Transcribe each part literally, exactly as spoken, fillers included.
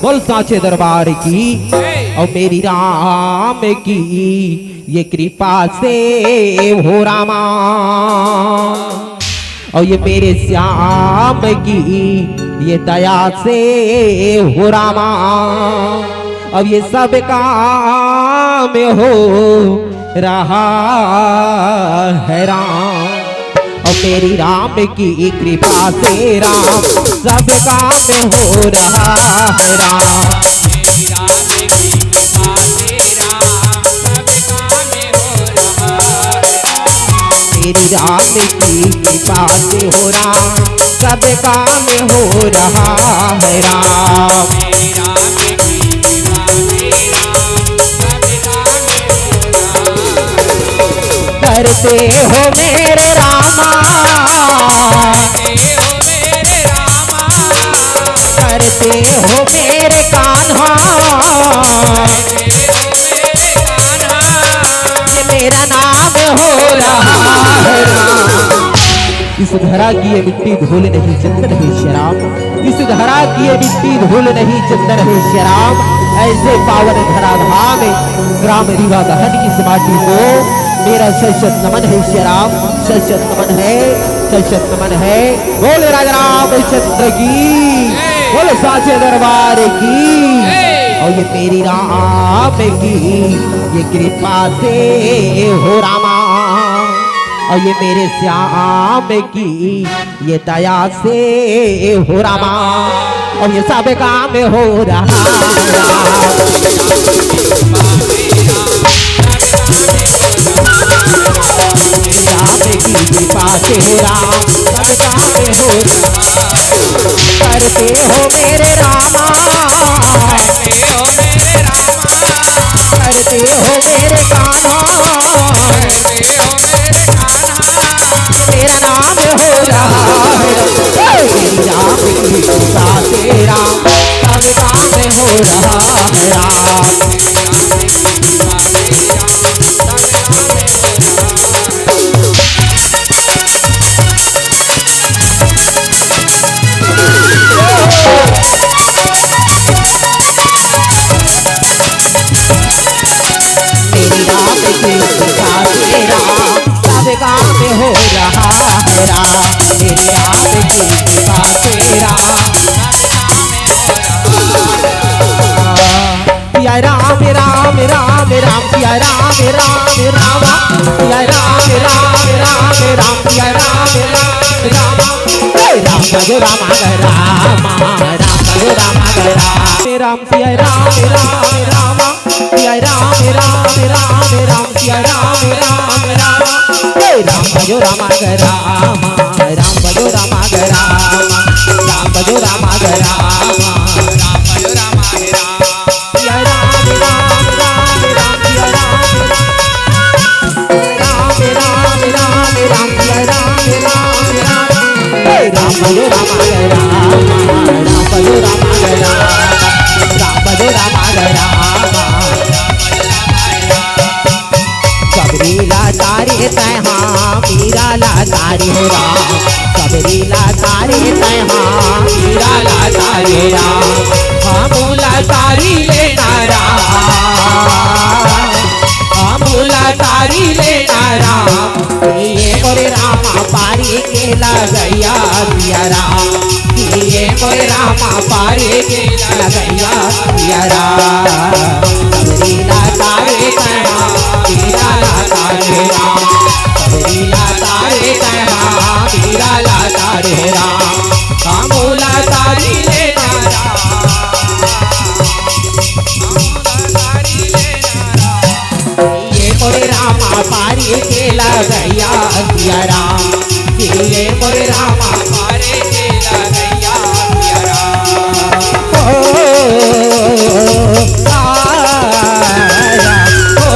बोल साचे दरबार की। और मेरी राम की ये कृपा से हो रामा, और ये मेरे श्याम की ये दया से हो रामा, अब ये सब काम हो रहा है राम। और मेरी राम की कृपा से राम, सब काम हो रहा है राम। मेरी राम की कृपा से हो राम, सब काम हो रहा है राम। करते हो मेरे रामा, करते हो मेरे कान्हा, ये मेरा नाम हो रहा है राम। इस धरा की ये मिट्टी धूल नहीं चंदन है श्याम, इस धरा की ये मिट्टी धूल नहीं चंदन है श्याम। ऐसे पावन धराधाम ग्राम रीवा दहन की इस माटी को मेरा शत शत नमन है श्याम, शत शत नमन है, शत शत नमन है। बोल राजा रामचंद्र की, बोल साचे दरबार की। और ये मेरी राम की ये कृपा से हो रामा, और ये मेरे श्याम की ये दया से हो रामा, और ये सब काम हो रहा। राम की कृपा से हो राम, सब काम हो रहा। करते हो मेरे रामा, करते हो मेरे कान्हा, तेरा नाम हो रहा है। हे राम की कृपा से राम, सब काम हो रहा है राम। मेरी राम की कृपा से राम, सब काम हो रहा है राम। मेरी राम की कृपा से राम, सिया राम, राम, राम, राम, सिया राम, राम, राम, सिया राम, राम, राम, राम, सिया राम, राम, राम। हे राम भजो राम ग राम, राम भजो राम ग राम। राम सिया राम, राम, राम, सिया राम, राम, राम, राम, सिया राम, राम, राम। हे राम भजो राम ग राम, राम भजो राम ग राम, राम भजो राम ग राम, राम भजो राम ग राम। सिया राम, राम, राम, राम, सिया राम, राम। राम, राम, राम, राम, सिया राम, राम, राम। हे राम भजो राम ग राम, राम भजो राम ग राम, राम भजो राम ग राम। सबरी ला तारे तैहा, मीरा ला तारे हो राम। सबरी ला तारे तैहा, मीरा ला तारे राम। हमू ला तारी लेना राम, हमू ला तारी लेना राम। ये मोरे रामा पारी के लगैया सिया राम, ये मोरे रामा पारी के लगैया सिया राम। सबरी ला तारे तैहा, मीरा ला तारे राम। सबरी ला तारे तैहा, मीरा ला तारे राम। हमू ला तारी लेना राम, हमू ला तारी लेना राम। ये मोरे रामा पारी के लगैया सिया राम, ये मोरे रामा पारी के लगैया सिया राम। ओ, आ, ओ,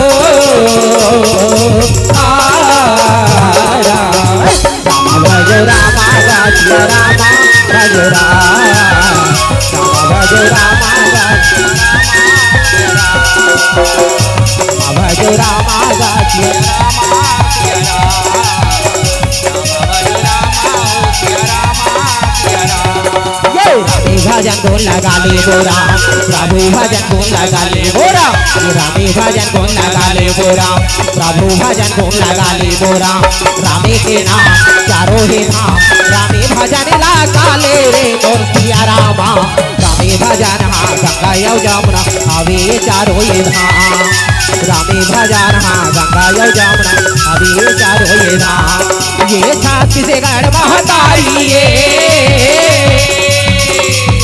आ, राम भज राम गा सिया राम भज राम, राम भज राम गा सिया राम भज राम, राम भज राम गा सिया राम सिया राम, राम भज राम सिया राम सिया राम। ये राधे भजन गुन लगा ले बोरा, प्रभु भजन गुन लगा ले बोरा, रामे भजन गुन लगा ले बोरा, प्रभु भजन गुन लगा ले बोरा। रामे के नाम चारों हे धाम, रामे भजन लगा ले रे मोर सिया रामा। रामे भजन हा गंगा अउ जमुना, हवे चारों हे धाम। रामे भजन हा गंगा अउ जमुना, हवे चारों हे धाम। ये छत्तीसगढ़ महतारी ये,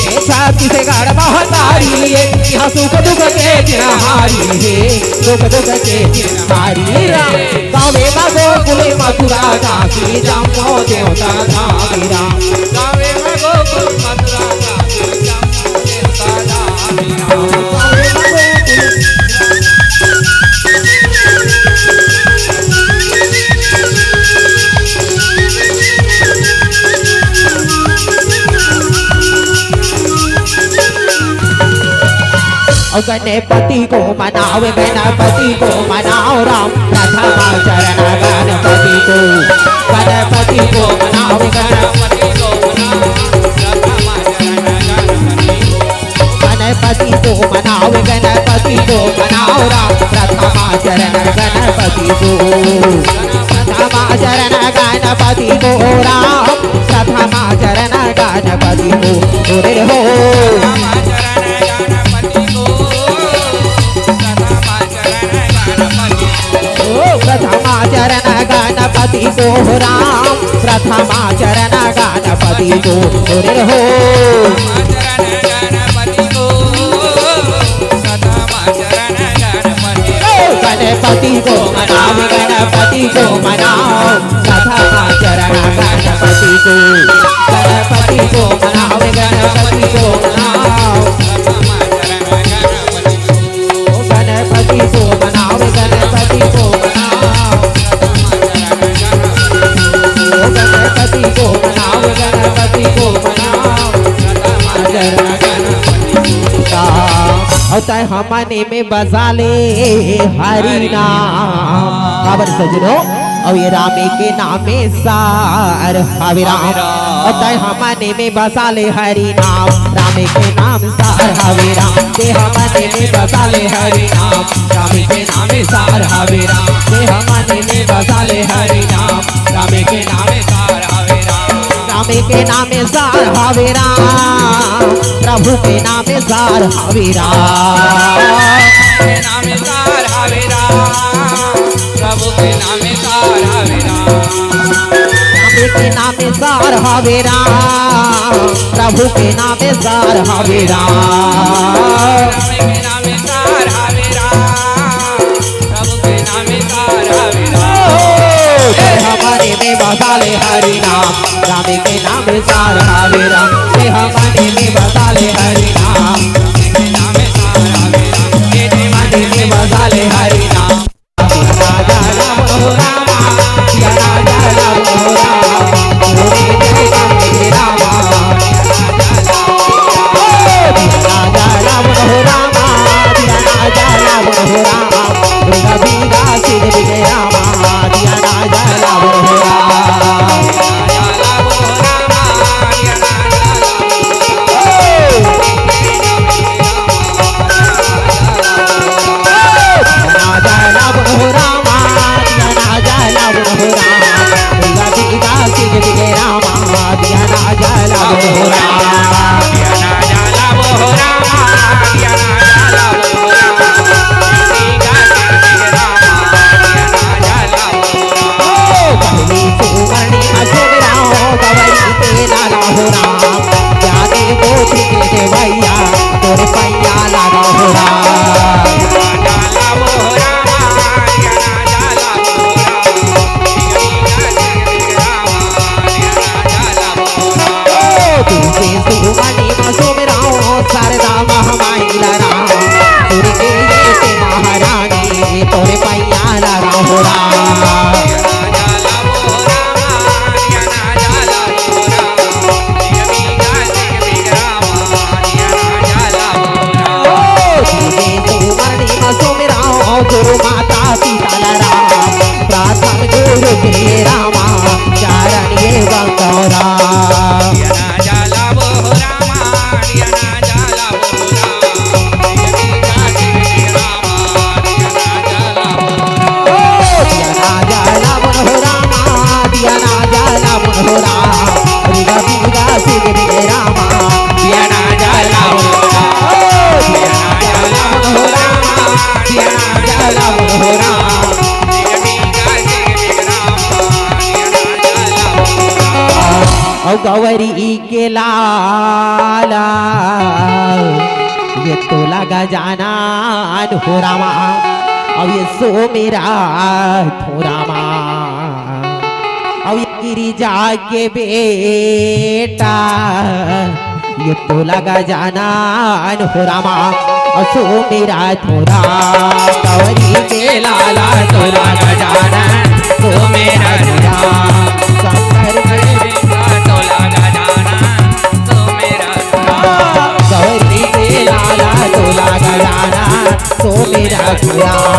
ये छत्तीसगढ़ महतारी ये, इहाँ सुख दुख के चिन्हारी हे, सुख दुख के चिन्हारी राम। गावे मा गोकुल मथुरा काशी जम्मो देवता धाम राम। गावे मा गोकुल मथुरा काशी जम्मो देवता धाम राम। गावे मा गोकुल अउ गणपति को मनाओ, गणपति को मनाओ राम, प्रथमा चरण गणपति को। गणपति को मनाओ, गणपति को मनाओ, प्रथमा चरण गणपति को। गणपति को मनाओ, गणपति को मनाओ राम, प्रथमा चरण गणपति को। प्रथमा चरण गणपति को राम, प्रथमा चरण गणपति को। अरे हो। ओ प्रथमा चरण गणपति को राम, प्रथमा चरण गणपति को। अरे हो। गणपति को मनाओ, गणपति को मनाओ, प्रथमा चरण गणपति को। गणपति को मनाओ, गणपति को मनाओ। गणपति को मनाओ, गणपति को मनाओ। गणपति को मनाओ, गणपति को मनाओ। प्रथमा चरण गणपति को। अउ तैं हमने में बसा ले हरि नाम। काबर सजनो, अउ ये रामे के नामे सार हवे राम। अउ तैं हमने में बसा ले हरि नाम, रामे के नाम सार हवे राम। तैं हमने में बसा ले हरि नाम, रामे के नामे सार हवे राम। तैं हमने में बसा ले हरि नाम, रामे के नामे सार हवे राम। रामे के नामे सार हवे राम, प्रभु के नामे सार हवे राम। के नामे सार हवे राम, प्रभु के नामे सार हवे राम। रामे के नामे सार हवे राम, प्रभु के नामे सार हवे राम। रामे के नामे सार हवे राम, प्रभु के नामे सार हवे राम। ओ, तैं हमने में बसा ले हरि नाम, रामे के नामे सार हवे राम। तैं हमने में बसा ले हरि नाम, रामे के नामे सार हवे राम। तैं हमने में बसा ले हरि नाम। राजा राम हो रामा, सिया राजा राम हो रामा, बोले जय राम जय रामा। राजा राम हो रामा, सिया राजा राम हो रामा, दुर्गा बीघा सिंह विजय रामा, सिया राजा राम हो रामा। राजा राम हो रामा, दिया राजा राम हो रामा, दुर्गा जी का सिंह विजय रामा, दिया राजा राम हो रामा। ओ पहली सुवर्णी अशोक राम, गवरी के लाला हो राम, जाने गोत्री के देवैया, तोर पैया लागा हो राम। ओ तुझे सुमनी मसूम राम, शारदा महामाई ला राम, दुर्गे ये से महारानी, तोरे पैया लागा हो राम। कवरी के लाला, ये तोला गजानन हो रामा, अब ये सोमेरात हो रामा, अब ये गिरिजा के बेटा, ये तोला गजानन हो रामा, अब सोमेरात हो रामा, कवरी के लाला तोला गजानन, सोमेरात हो रामा, शंकर के गौरी के लाला तोला गजानन, सोमेरात हो रामा,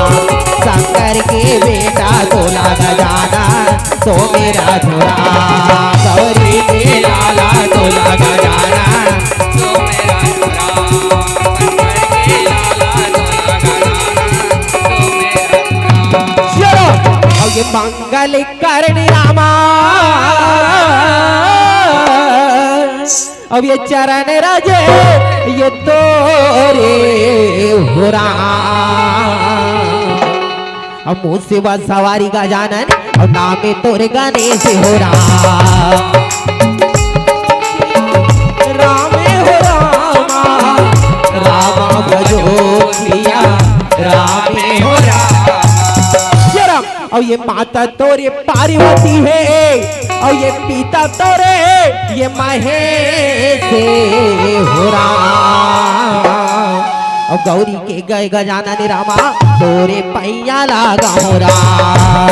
शंकर के बेटा तोला गजानन, सोमेरात हो रामा, गौरी के लाला तोला गजानन। चलो, अब ये मंगल करन रामा, अब ये चरण रज ये तोरे हो राम। अब मूसेवा सवारी गजानन, अब नामे तोरे गणेश हो राम। रामे हो रामा, रामा भजो पिया, रामे हो राम। ये राम, अब ये माता तोरे पार्वती हे, अब ये पिता तोरे हे, ये महेश हे हो राम। अब गौरी के गए गजानन रामा, तोरे पैया लागा हो राम।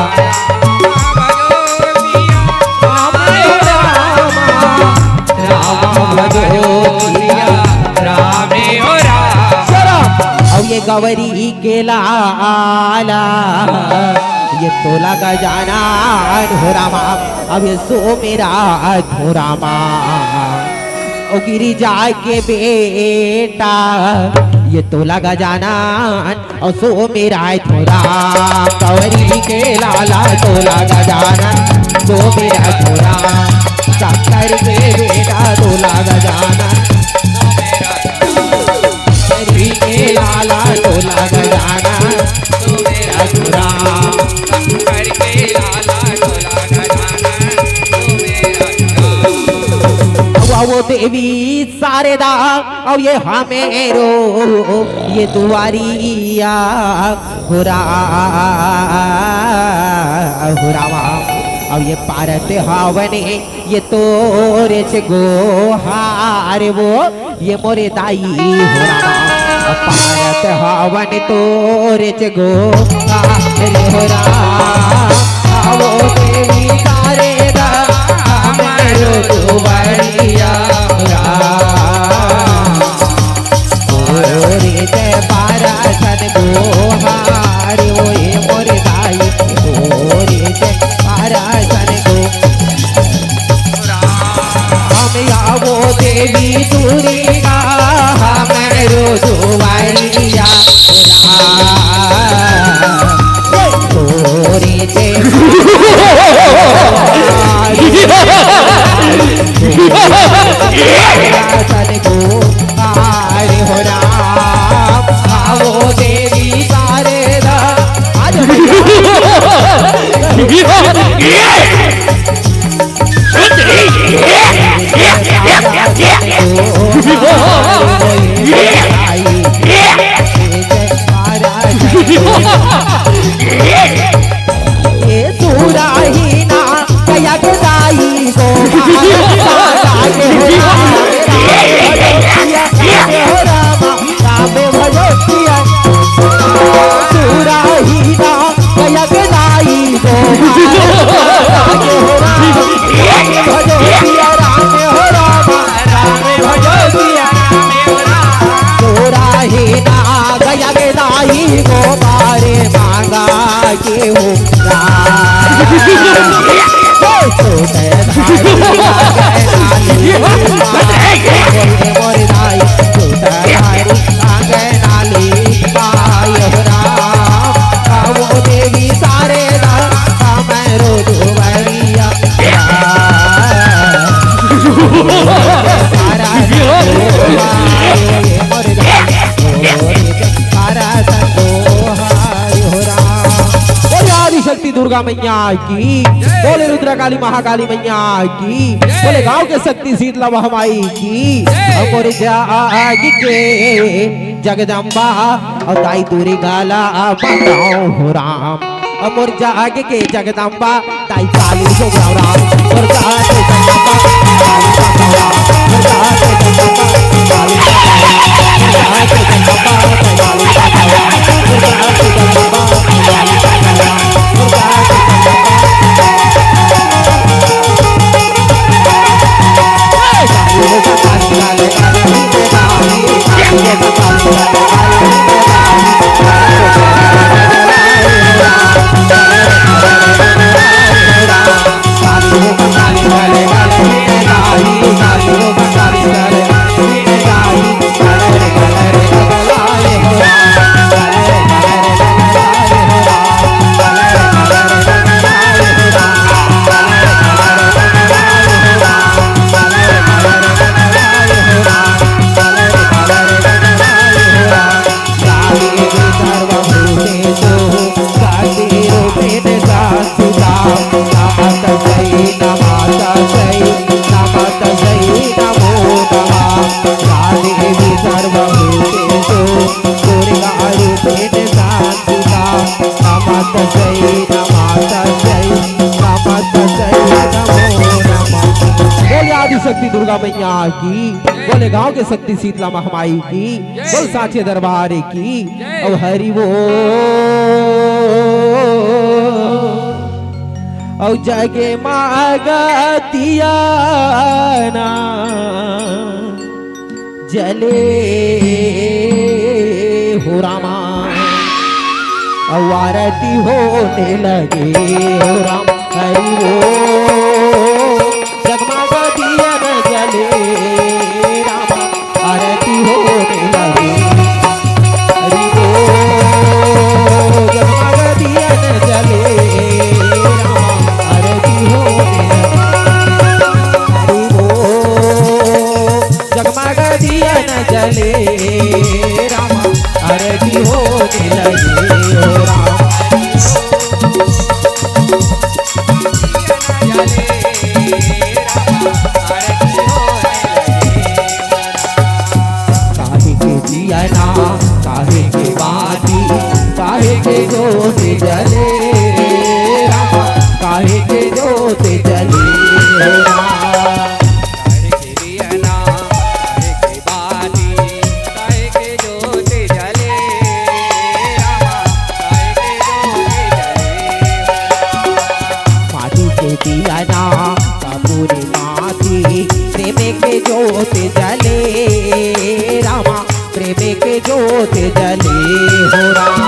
राम हो रामा, राम भजो पिया, रामे हो राम। चलो, अब ये गौरी के लाला, ये तोला गजानन हो रामा, अब ये सोमेरात हो रामा, ओ गिरिजा के बेटा, ये तोला गजानन, ओ सोमेरात हो राम, गौरी के लाला तोला गजानन, सोमेरात हो राम, शंकर के बेटा तोला गजानन, गौरी के लाला तोला गजानन, सोमेरात हो राम। अब वो देवी शारदा, अब ये हमेरो, ये दुआरिया हो रा-, हो रामा, अब ये पारत हवन, ये तोरे से गोहार वो, ये मोरे दाई हो रामा, पारत हवन तोरे से गोहार हो रामा, वो देवी शारदा, मेरो दुआरिया हो रामा। तोरे से पारसन गोहार, ओए मोर दाई, तोरे से पारसन गो-, हम आवो देवी दुर्गा, हमरो दुआरिया। तोरे से पारसन गो-, अरे हो राम, आवो देवी शारदा। आज ए सुराही ना कयक दाई गो मारे सागा के हो राम, राम भजो पिया, राम भजो पिया। सुराही ना कयक दाई गो मारे सागा के हो राम, राम भजो पिया, राम हो राम, राम भजो पिया। सुराही ना कयक दाई गो मारे मांगा के हो राम। बोलिए आदिशक्ति दुर्गा मैया की, बोले रुद्रकाली महाकाली मैया की, बोले गांव के शक्ति शीतला महामाई की। अमर जाग के जगदम्बा, अउ दाई दुर्गा ला बताओ हो राम। अमर जाग के जगदम्बा, दाई काली हो राम। अमर जाग के जगदम्बा, काली हो राम। अमर जाग के जगदम्बा, काली हो राम। अमर जाग के जगदम्बा, काली हो राम। अमर जाग के जगदम्बा, काली हो राम। बोले आदिशक्ति दुर्गा मैया की, बोले गांव के शक्ति शीतला महामाई की, बोल सांचे दरबार की। अउ हरि बोल। अउ जगमग दिया ना जले हो रामा, अउ आरती होने लगे हो राम। हरि बोल। जगमग दिया न जले रामा, आरती होने लगे। हरि बोल। जगमग दिया न जले रामा, आरती होने लगे। हरि बोल। जगमग दिया न जले रामा, आरती होने लगे हो राम। काहे के दिया ना, काहे के बाती, काहे के जोत जले रामा, काहे के जोत जले हो राम। काहे के दिया ना, काहे के बाती, काहे के जोत जले रामा, काहे के जोत जले हो राम। माटी के दिया ना, कपूरी माटी, प्रेम के जोत जले रामा, प्रेम के जोत जले हो राम।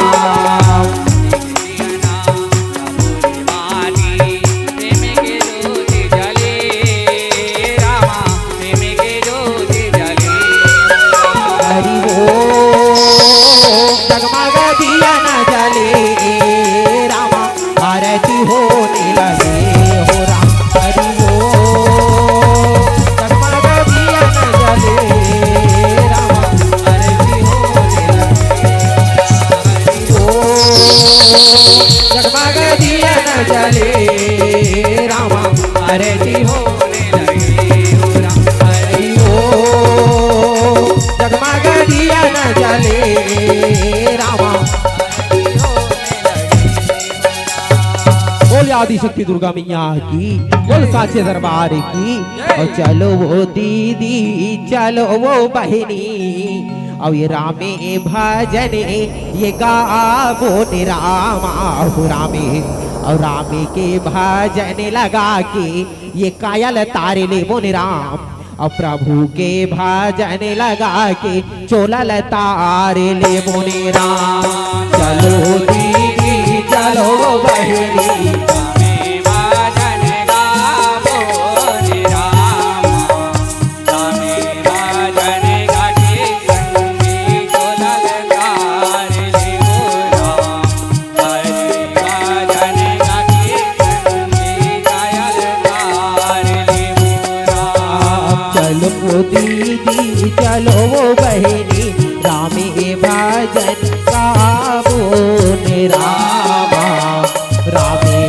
हरि बोल। जगमग दिया न जले रामा, आरती होने लगे हो राम। हरि बोल। जगमग दिया न जले रामा, आरती होने लगे। हरि बोल। जगमग दिया न जले रामा, आरती होने लगे हो राम। हरि बोल। जगमग दिया न जले रामा, आरती होने लगे। बोल आदिशक्ति दुर्गा मैया की, बोल सांचे दरबार की। अउ चलो वो दीदी, चलो वो बहिनी, अउ ये रामे भजन ये गाबो ने रामा हो रामे, अउ रामे के भजन लगा के ये काया ल तार लेबो ने राम। अउ प्रभु के भजन लगा के चोला ल तार लेबो ने राम। चलो दीदी चलो बहिनी, रामे भजन गाबो ने राम। रामे भजन गा के संगी चोला ल तार लेबो राम। चलो दीदी चलो बहिनी, रामे भजन गाबो ने रामा। रामे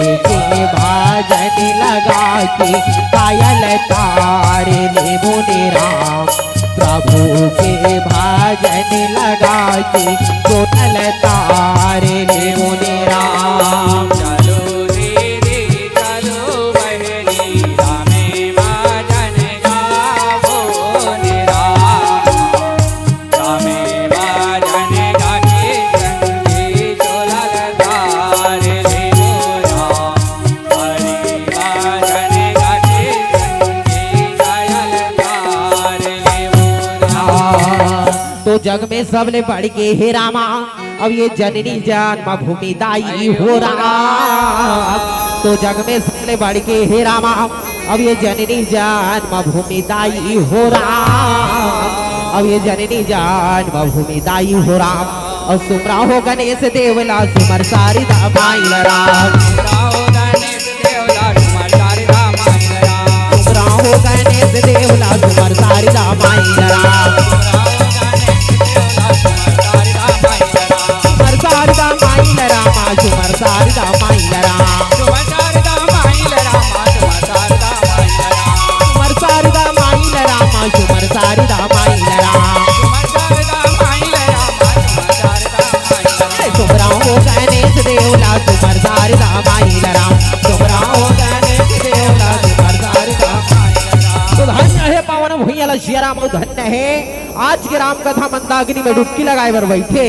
मुनि राम। प्रभु के भजन लगा के सुनल तारे ले मुनि राम। चलो रे रे चलो बहनी रामे भजन गावो ने राम। रामे भजन गाके संगी चोलल तारे ले मोरा। तो जग में सबले बढ़ के हे रामा, अब ये जननी जन्म भूमि दाई हो राम। तो जग में सबले बढ़ के हे रामा, अब ये जननी जन्म भूमि दाई हो राम। अब ये जननी जन्म भूमि दाई हो राम। और सुमरा हो गणेश देवला सुमर सारी दा माई राम। सुमरा हो गणेश देवला सुमर सारी दा माई राम। सुमर सारी दा माई राम, सुमर सारी दा माई राम। सुमर सारी दा माई राम, सुमर सारी दा माई राम। सुमरा हो गणेश देवला सुमर सारी दा माई राम। सुमरा हो गणेश देवला सुमर सारी दा माई राम। तो धन्य हे पावन भुइयां ल सिया राम, अउ धन्य हे आज के राम कथा मंदाकिनी में डुबकी लगाए बर बइठे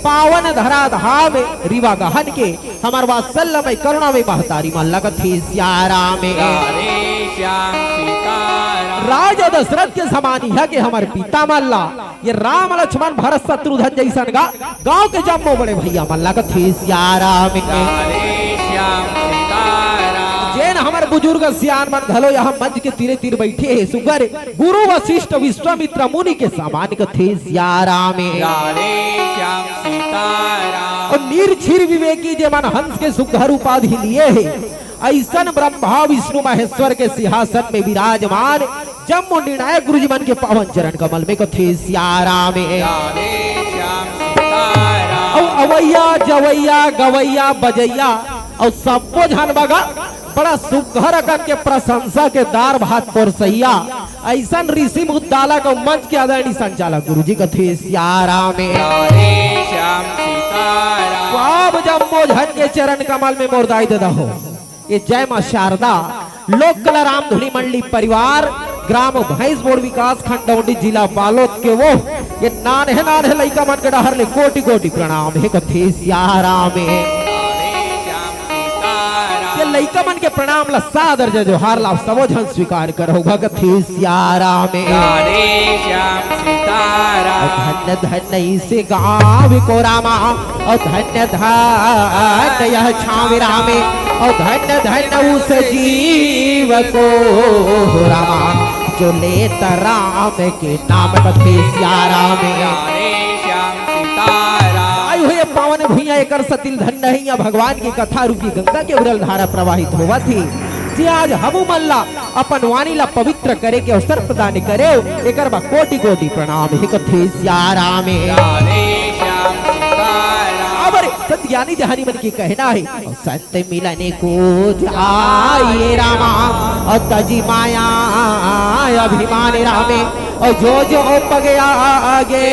पावन धरा धाम रीवा गहन के हमर वात्सल्यमय करुणामय महतारी मन ल कथे सिया राम। राधे श्याम सीताराम। राजा दशरथ के समान इहां के हमर पिता मन ला ये राम लक्ष्मण भरत शत्रुघ्न जइसन गा गांव के जम्मो बड़े भइया मन ला कथे सिया राम। राधे श्याम सीताराम। जेन हमर बुजुर्ग सियान मन घलो इहां मंच के तीरे तीर बइठे हे, सुघर गुरु वशिष्ठ विश्वामित्र मुनि के समान कथे सिया राम। राधे श्याम सीताराम। अउ नीर क्षीर विवेकी जे मन हंस के सुघर उपाधि लिए हे, अइसन ब्रह्मा विष्णु महेश्वर के सिंहासन में विराजमान जम्मो निर्णायक गुरुजी मन के पावन चरण कमल में कथे सिया राम। राधे श्याम सीताराम। अउ अवैया जवैया गवैया बजैया अउ सब्बो झन बगा बड़ा सुघर अकन के प्रशंसा के दार भात परोसइया अइसन ऋषि मुद्दालक अउ मंच के आदरणीय संचालक गुरुजी कथे सिया राम। राधे श्याम सीताराम। तो आप जम्मो झन के चरण कमल में मोर दाई ददा हो। ये जय मां शारदा लोक कला रामधुनी मंडली परिवार, ग्राम भैंसबोड़, विकास खंड डौंडी, जिला बालोद के वो ये नान्हे नान्हे लइका मन के डहर ले कोटि कोटि प्रणाम हे कथे सिया राम। ये लइका मन के प्रणाम ला सादर जय जोहार ला सबो झन स्वीकार करहू गा कथे सिया राम। राधे श्याम सीताराम। धन्य धन्य इस गाँव को रामा, अउ धन्य धन्य यह छाँव रामे, अउ धन्य धन्य उस जीव को रामा, जो लेत राम के नाम कथे सिया राम। हरे श्याम सीताराम। आए हुए पावन भुइयां एकर सतिल धन्य हे, इहाँ भगवान के कथा रूपी गंगा के उरल धारा प्रवाहित होवत हे। जे आज हमू मन ला अपन वाणी ला पवित्र करे के अवसर प्रदान करे, एकर बा कोटि कोटि प्रणाम हे कथे सिया राम। हरे श्याम सीताराम। अब रे सत ज्ञानी ध्यानी मन के कहना हे, संत मिलन को जाए रामा, अउ तजी माया अभिमान रामे, अउ जो जो पग आगे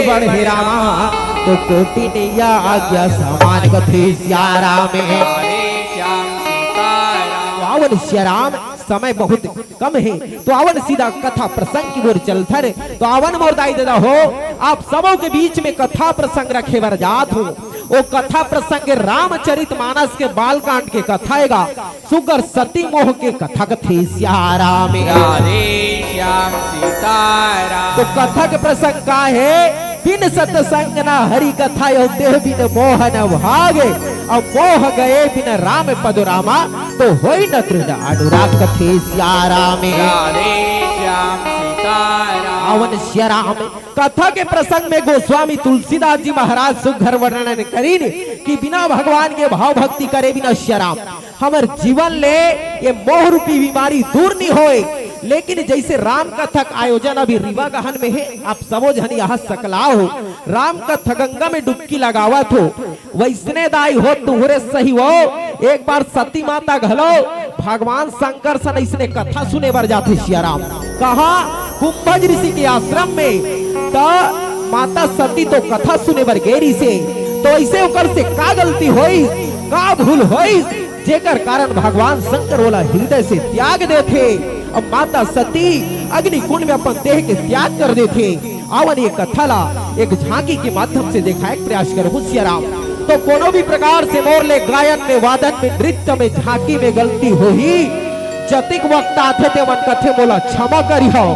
बढ़े रामा, तो कोटि नैया आज्ञा समान कथे सिया राम। हरे श्याम सीताराम। पावन सिया राम, समय बहुत कम हे, तो आवन सीधा कथा प्रसंग की ओर चलथन। तो आवन मोर दाई ददा हो, आप सबो के बीच में कथा प्रसंग रखे बर जात हूँ। वो कथा प्रसंग रामचरित मानस के बालकांड के कथा हे गा, सुघर सती मोह के कथा कथे सिया राम। हरे श्याम सीताराम। तो कथा के प्रसंग का हे? बिन सतसंग न हरि कथा, अउ तेह बिन मोह न भागे, अउ मोह गए बिन राम पद रामा, तो होई न दृढ़ अनुराग कथे सिया राम। हरे श्याम सीताराम। आवन सिया राम, कथा के प्रसंग में गोस्वामी तुलसीदास जी महाराज सुघर वर्णन करिन कि बिना भगवान के भाव भक्ति करे बिना सिया राम हमर जीवन ले ये मोह रूपी बीमारी दूर नी होय। लेकिन जैसे राम कथा के आयोजन अभी रीवा गहन में हे, आप सबो झन यहाँ सकलाव हो, राम कथा गंगा में डुबकी लगावत हो, वैसने दाई हो तुहरे सही हो, एक बार सती माता घलो भगवान शंकर सन ऐसने कथा सुने बर जाथे सिया राम। कहाँ? कुंभज ऋषि के आश्रम में। त माता सती तो कथा सुने बर गे रिहिसे, तो ऐसे ओकर से का गलती होइस, का भूल होइस, जेकर कारण भगवान शंकर ओला हृदय से त्याग देथे। अब माता सती अग्नि कुंड में अपन देह के त्याग कर देथे। आवन ये कथा ला एक झांकी के माध्यम से देखाए के प्रयास करहूं सियाराम। तो कोनो भी प्रकार से मोर ले गायन में, वादन में, नृत्य में, झांकी में गलती होही, जतिक वक्त आथे ते मन कथे मोला क्षमा करिहव,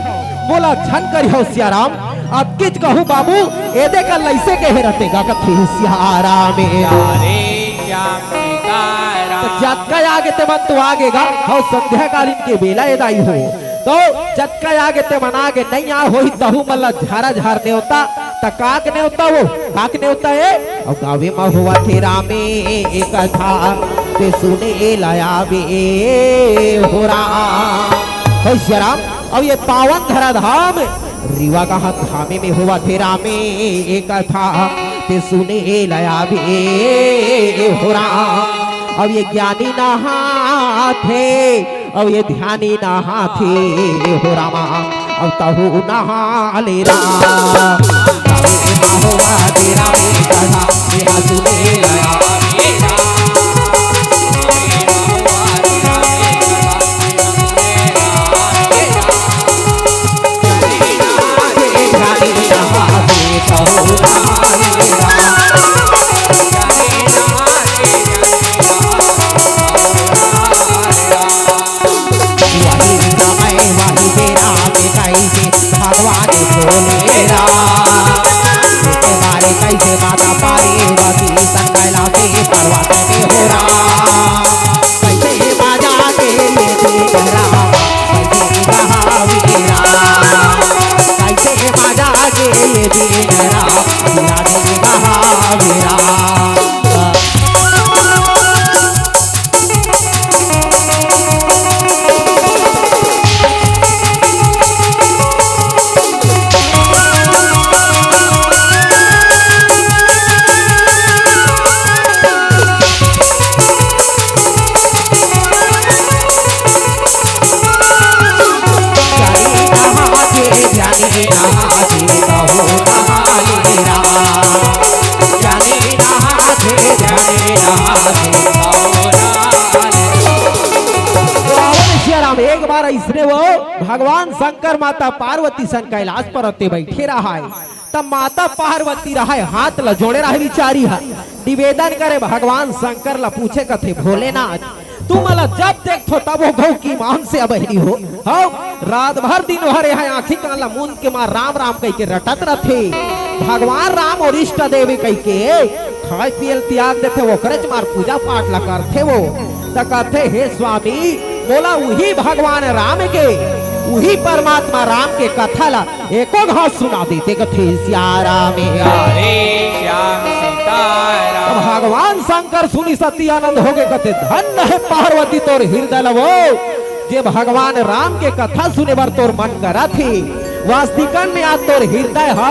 मोला झन करिहव सियाराम। अतकिच कहूं बाबू, एदे कर लइसे कहे रहते गा कथे सियाराम ए। हरे श्याम सीताराम। त जतका आगे ते मन तो आगे गा, हव संध्याकालीन के बेला ए दाई हो। तो जतका आगे ते मन आगे नइ आ होही तहू मन ला झारा झार नेवता, त काक नेवता वो, काक नेवता ए। अउ गावे म होवत हे रामे ए कथा, ते सुने ला आवे हो राम। हो सियाराम, अउ ये पावन धरा धाम रीवा कहा धामे में होवत हे रामे ए कथा, ते सुने ला आवे हो राम। अउ ये ज्ञानी नहाथे, अउ ये ध्यानी नहाथे हो रामा, अउ तहू नहा ले राम। तहू नहा ले राम, कथा ये सुने ला आवे राम। वही समय वही बेरा में कइसे भगवान भोले राम। एक बारी कइसे माता पार्वती संग कैलाश पर्वत में हो राम। कइसे बाजा के ये दीन राम, कइसे बहावे राम, कइसे बाजा के ये दीन राम, राधे बहावे राम। सियाराम, एक बार अइसने वो भगवान शंकर माता पार्वती संग कैलाश पर्वत पे बैठे रहाय, तब माता पार्वती रहाय, हाथ ला जोड़े रहे बिचारी ह, निवेदन करे भगवान शंकर ला, पूछे कथे, भोलेनाथ, तुमला जब देखथो तब वो गौ की मान से अबहिरी हो। हव, रात भर दिन भर यहाँ आँखी कान ला मूंद के मार राम राम कह के रटत रथे। भगवान राम अउ इष्ट देवी कह के खाय पियल त्याग देथे, ओकरेच मार पूजा पाठ ला करथे वो। त कथे, हे स्वामी, मोला उही भगवान राम के, उही परमात्मा राम के कथा ला एको घांव सुना देते कथे सियाराम ए। हरे श्याम सीताराम। अब भगवान शंकर सुनिस अति आनंद होगे कथे, धन्य हे पार्वती तोर हृदय ल वो, जे भगवान राम के कथा सुने बर तोर मन करत हे। वास्तविकन में आज तोर हृदय ह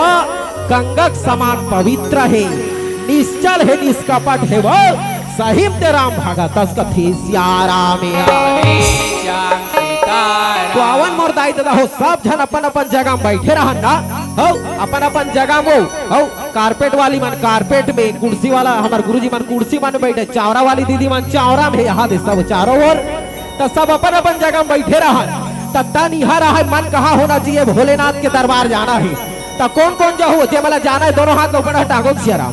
गंगा के समान पवित्र हे, निश्चल हे, निष्कपट हे वो। सही म ते राम भगत अस कथे सियाराम ए। हरे श्याम सीताराम। तो आवन मोर दाई ददा हो, सब झन अपन अपन जगह म बैठे रहन ना। हव, अपन अपन जगह म वो, हव, कारपेट वाली मन कारपेट में, कुर्सी वाला हमर गुरुजी मन कुर्सी मन बैठे, चावरा वाली दीदी मन चावरा में, यहाँ दे सब चारों ओर। त सब अपन अपन जगह म बैठे रहन। त तन इहाँ रहय, मन कहाँ होना चाहिए, भोलेनाथ के दरबार जाना हे। त कोन कोन जाहू, जे मन ला जाना हे, दोनों हाथ ऊपर टांगो सियाराम।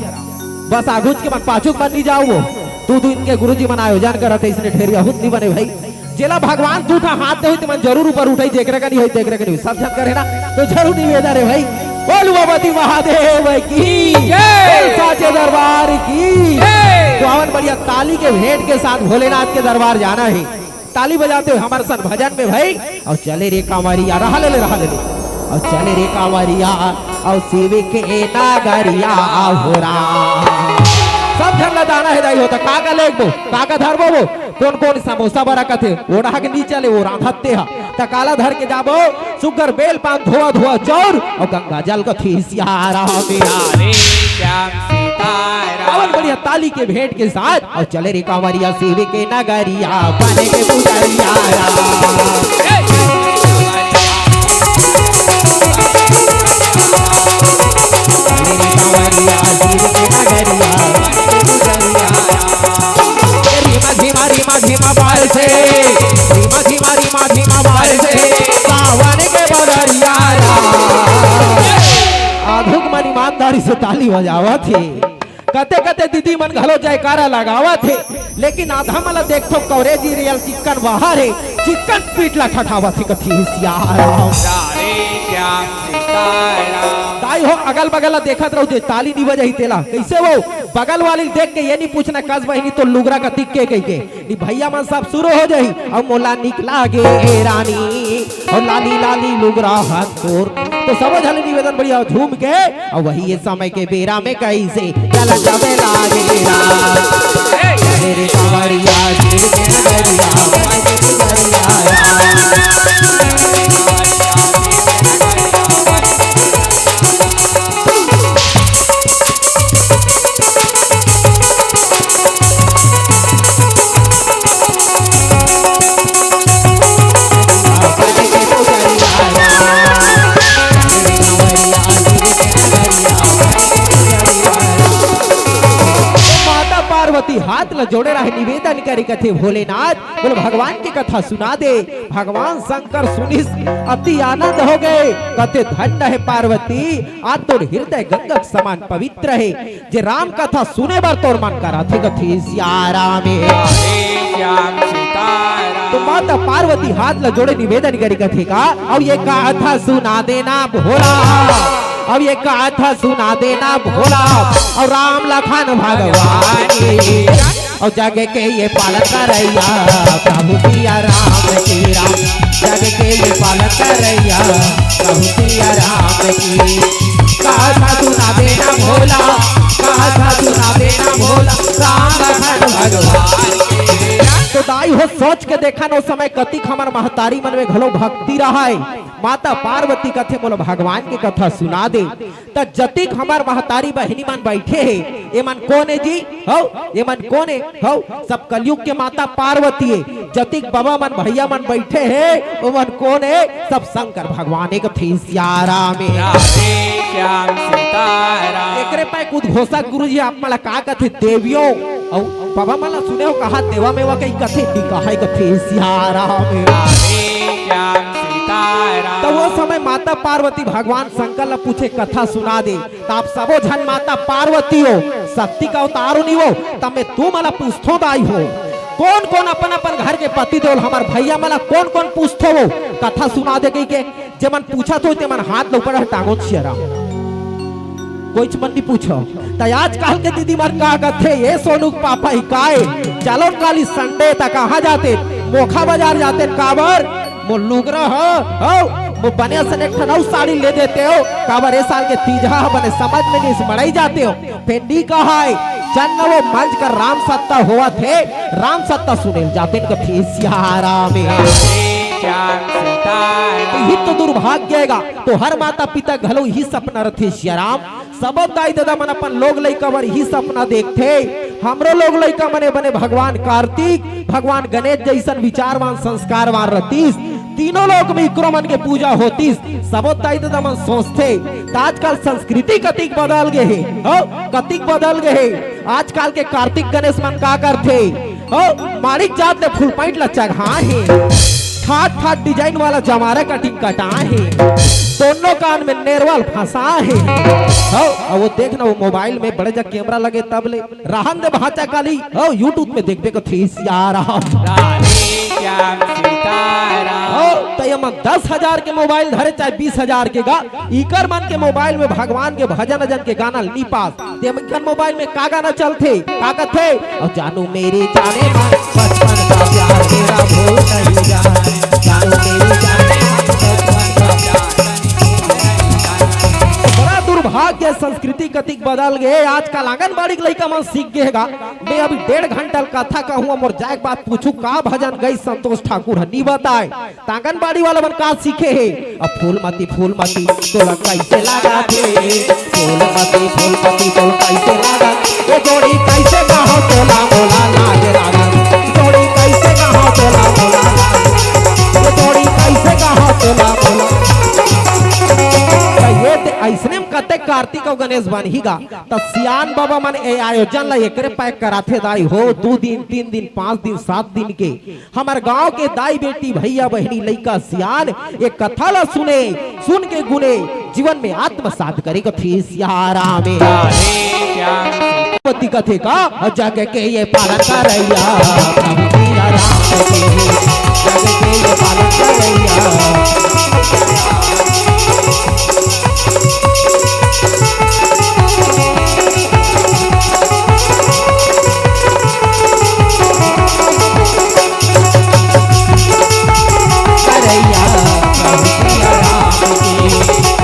बस आगुच के मन, पाछू के मन नहीं जाहू वो। दू दिन के गुरुजी मन आयोजन करत हे, इसने ठेरिया हुत नहीं बने भाई। जेला भगवान दू ठा हाथ दे होही, ते मन जरूर ऊपर उठाही, जेकरे कनी होही, तेकरे कनी होही। सब झन करे ना, तो जरूर निवेदन हे भाई। बोल उमापति महादेव की जय। बोल साचे दरबार की जय। तो आवन बढ़िया ताली के भेंट के साथ भोलेनाथ के दरबार जाना हे। ताली बजाते हुए हमर सन भजन में भाई। अउ चले रे कांवरिया, रहा ले ले, रहा ले ले। अउ चले रे कांवरिया, अउ शिव के नगरिया हो राम। सब झन ला दाना हे दाई हो, त का का लेगबो, का का धरबो वो? कोन कोन समोसा बरा कथे, ओढ़ा के नी चले, वो रांधत ते ह। त काला धर के जाबो, सुग्घर बेल पान धोआ धोआ चाउर, अउ गंगा जल कथे सियाराम ए। हरे श्याम सीताराम। अउ बढ़िया ताली के भेंट के साथ, अउ चले रे कांवरिया शिव के नगरिया, बने के पुजरिया राम। हे, धीमा धीमा धीमा धीमा बारिश हे, सावन के बदरिया रा। आधुक मन ईमानदारी से ताली बजावत हे। कते कते दीदी मन घलो जयकारा लगावत हे, लेकिन आधा मन ला देखथों कवरेजी रेल चिक्कन बाहर हे, चिक्कन पीठ ला ठठावत हे, कथे सियाराम। राधे श्याम सीताराम। दाई हो, अगल बगल ला देखत रहो, जे ताली नी बजाही तेला। कइसे वो बगल वाली देख के ये नी पूछना, कस बहिनी तो लुगरा कतिक के कहिके। नी भैया मन सब शुरू हो जाही, अउ मोला निकला गे ए रानी, अउ लाली लाली लुगरा हन तोर। तो सबो झन निवेदन बढ़िया झूम के, अउ वही ये समय के बेरा में कइसे चल जावे लागे रा। मेरे कांवरिया जी के नगरिया, माता पार्वती हाथ ल जोड़े रहे, निवेदन करे कथे, भोलेनाथ, बोले, भगवान के कथा सुना दे। भगवान शंकर सुनिस, अति आनंद हो गए, कथे, धन्य हे पार्वती, आज तोर हृदय गंगा के समान पवित्र हे। जे राम कथा सुने बर तोर मन करत हे, कथे सियाराम हे। राधे श्याम सीताराम। तो माता पार्वती हाथ ल जोड़े निवेदन करी कथे का, अब ये कथा सुना देना भोला, अब ये कथा सुना देना भोला, अउ राम लखन भगवान की। अउ जग के ये पालन करइया प्रभु सिया राम की राम, जग के ये पालन करइया प्रभु सिया राम की। कथा सुना देना भोला, कथा सुना देना भोला, राम लखन भगवान के। तो दाई हो, सोच के देखन, ओ समय कतिक हमर महतारी मन में घलो भक्ति रहय। माता पार्वती कथे, मोला भगवान के कथा सुना दे। त जतिक हमर महतारी बहिनी मन बैठे हे, एमन कोन हे जी? हौ, एमन कोन हे? हौ, सब कलयुग के माता पार्वती हे। जतिक बबा मन, भैया मन बैठे हे, ओमन कोन हे? सब शंकर भगवान हे, कथे सियाराम हे। राधे श्याम सीताराम। एकरे पाय उद्घोषक गुरु जी आप मन ला का कथे, देवियों अउ बबा मन ला सुने हो कहा, देवा मेवा कही कथे, नी कहा हे, कथे सियाराम हे। राधे श्याम सीताराम। त वो समय माता पार्वती भगवान शंकर ला पूछे, कथा सुना दे। त आप सबो झन माता पार्वती हो, शक्ति के अवतार हो नी हो, त मैं तुमन ला पूछथों दाई हो, कोन कोन अपन अपन घर के पति देव ल, हमर भैया मन ला कोन कोन पूछथो वो, कथा सुना दे कहिके, जेमन पूछत हो तेमन हाथ ल ऊपर टांगो सियाराम। कोईच मन नी पूछो। त आजकल के दीदी मन का कथे, ये सोनू के पापा ही काय, चलो काली संडे त कहाँ जाते, मोखा बाजार जाते, काबर मोर लुगरा हो, हो, वो बने असन एक ठन अउ साड़ी ले देते हो, काबर ए साल के तीजा ह बने समझ में नी, मड़ई जाते हो। फेंडी कहाय, चन्न वो मंच कर राम सत्ता होवत हे, राम सत्ता सुने ल जाते न कथे सियाराम हे। श्याम सीताराम। तो ही तो दुर्भाग्य हे गा, तो हर माता पिता घलो ही सपना रथे सियाराम। सबो दाई ददा मन अपन लोग लइका बर ही सपना देखथे, हमरो लोग लइका मन ए बने भगवान कार्तिक, भगवान गणेश जइसन विचारवान, संस्कारवान रतिस, तीनों लोक में इकरो मन के पूजा होतिस, सबो दाई ददा मन सोचथे। त आजकल संस्कृति कतिक बदल गे हे, हो, कतिक बदल गे हे। आजकल के कार्तिक गणेश मन का करथे, हो, माड़िक जात ले फुल पैंट ला चघाए हे, ठाट ठाट design वाला जमारा cutting कटाए हे, दोनों कान में नेरवल फंसाए हे, हो, अउ वो देख ना, वो mobile में बड़े जा camera लगे तब ले रहन दे भांचा काली, हो, YouTube में देखबे कथे सियाराम। राधे श्याम सीताराम। हो, त ये मन दस हजार के mobile धरे, चाहे बीस हजार के गा, इकर मन के mobile में भगवान के भजन अजन के गाना ल नी पास, ते इकर mobile में का गाना चलथे, का कथे? अउ जानू मेरी जाने मन, बचपन का प्यार तेरा भूल नहीं जाए, जानू मेरी जाने मन, बचपन का प्यार। बड़ा दुर्भाग्य, संस्कृति कतिक बदल गे। आजकल आंगनबाड़ी के लइका मन सीख गे हे गा। मैं अभी डेढ़ घंटा ल कथा कहूँ, मोर जाए के बाद पूछू का भजन गई संतोष ठाकुर ह, नी बताए। त आंगनबाड़ी वाला मन का सीखे हे? अब फूलमती, फूलमती तोला कैसे लगा थे, फूलमती, फूलमती तोला कैसे लगा, ये जोड़ी कैसे कहा तोला मोला लागे लागा, जोड़ी कैसे कहा तोला मोला लागे, ये जोड़ी कैसे कहा तोला मोला। त ये दे-, अइसने म कतेक कार्तिक अउ गणेश बनही गा, त सियान बाबा मन ए आयोजन ला एकरे पाय कराथे दाई हो, दू दिन, तीन दिन, पाँच दिन, सात दिन के। हमर गांव के दाई बेटी, भैया बहिनी, लइका सियान ए कथा ला सुने, सुन के गुने, जीवन में आत्मसात करे कथे सिया राम ए। पति कथे का, जग के ये पालन करैया, प्रभु सिया राम के, जग के ये पालन करैया। करैया, प्रभु सिया राम के,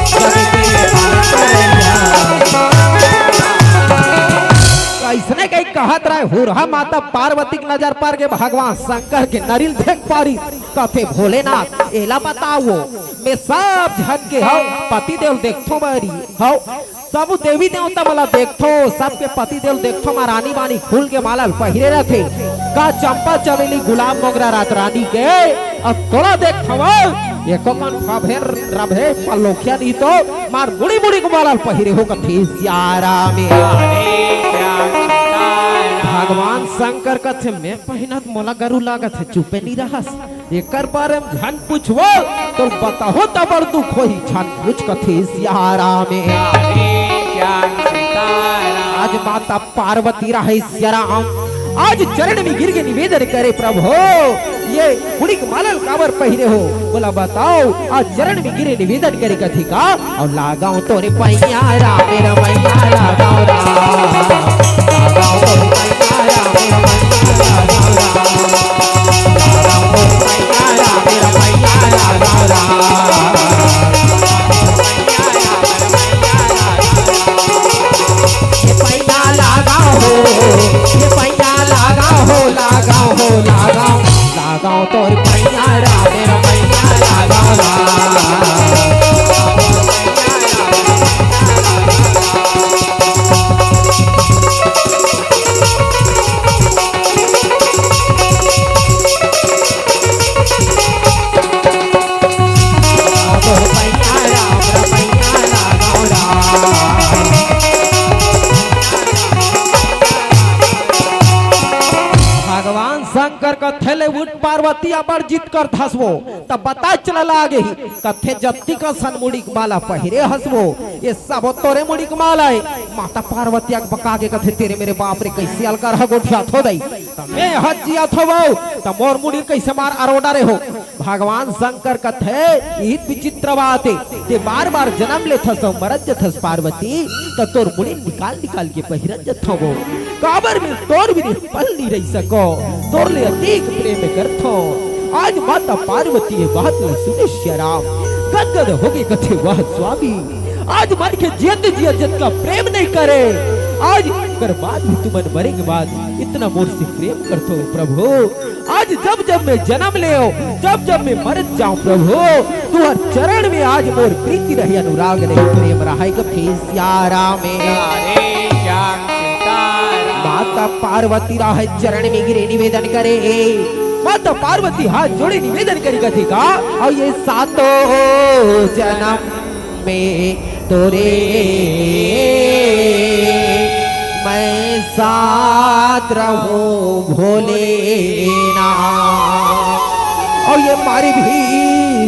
जग के पालन करैया। अइसने कहि कहत रहय, हुरहा माता पार्वती के नजर पर गे भगवान शंकर के नरिल देख पारी, कथे भोलेनाथ, एला बताओ, मैं सब झन के हव पतिदेव देखथों बारी, हव सब देवी देवता मन ला देखथों, सबके पतिदेव देखथों, महारानी बानी फूल के माला ल पहिरे रथे। का चंपा चमेली गुलाब मोगरा रात रानी के, अब तोला देखथों, एको कन फभेर रभे पलोखिया नी तो, मार मुड़ी मुड़ी के माला ल पहिरे हो कथे सिया राम ए। भगवान शंकर कथे, मैं पहिनत मोला गरू लागत हे, चुपे नी रहस। एकर बारे म झन पूछवो, तो बताहूं त बड़ दुख होही, झन पूछ कथे सिया राम ए। आज माता पार्वती रहय सिया राम, आज चरण में गिर के निवेदन करे, प्रभु, ये मुड़ी के माला ल काबर पहिरे हो, बोला बताओ। आज चरण में गिरे निवेदन करे कथे का, अउ लागव तोरे पैया राम ए रमैया, लागव राम, लागव तोरे पैया राम ए रमैया, लागव राम। ये पैया लागा हो, ये पैया लागा हो, लागा हो, लागा, लागा तोर पैया रा, मेरा पैया लागा रा। भगवान शंकर कथे ले उठ पार्वती, अब्बड़ जिद करथस वो, त बता चला लागे ही। कथे जत्ती कसन मुड़ी के माला पहिरे हस वो, ये सब तोरे मुड़ी के माला हे। माता पार्वती अकबका के कथे, तेरे मेरे बाप रे, कइसे अलकर ह गोठियाथो दई? त मैं हज जियाथो वो, त मोर मुड़ी कइसे मार अरोडा रे हो? भगवान शंकर कथे, इत विचित्र बात हे, ते बार-बार जनम लेथस अउ मरत जथस पार्वती, त तोर मुड़ी निकाल-निकाल के पहिरत जथंव वो। काबर मैं तोर बिन एक पल नी रहि सकों, तोर ले अतेक प्रेम करथों। आज माता पार्वती ये बात ल सुने सिया राम, गदगद होगे कथे, वाह स्वामी, आज मन के जियत जियत जतका प्रेम नइ करे, आज कर बाद भी तुमन मरे के बाद इतना मोर से प्रेम करथो प्रभु। आज जब जब मैं जनम लेंव, जब जब मैं मरत जांव प्रभु, तुंहर चरण में आज मोर प्रीति रहे, अनुराग रहे, प्रेम रहे, कथे सिया राम ए। हरे श्याम सीताराम। माता पार्वती राहय चरण में गिरे निवेदन करे। माता पार्वती हाथ जोड़े निवेदन करे कथे का, अउ ये सातों जनम में तोरे मैं साथ रहूं भोलेनाथ, अउ ये मर भी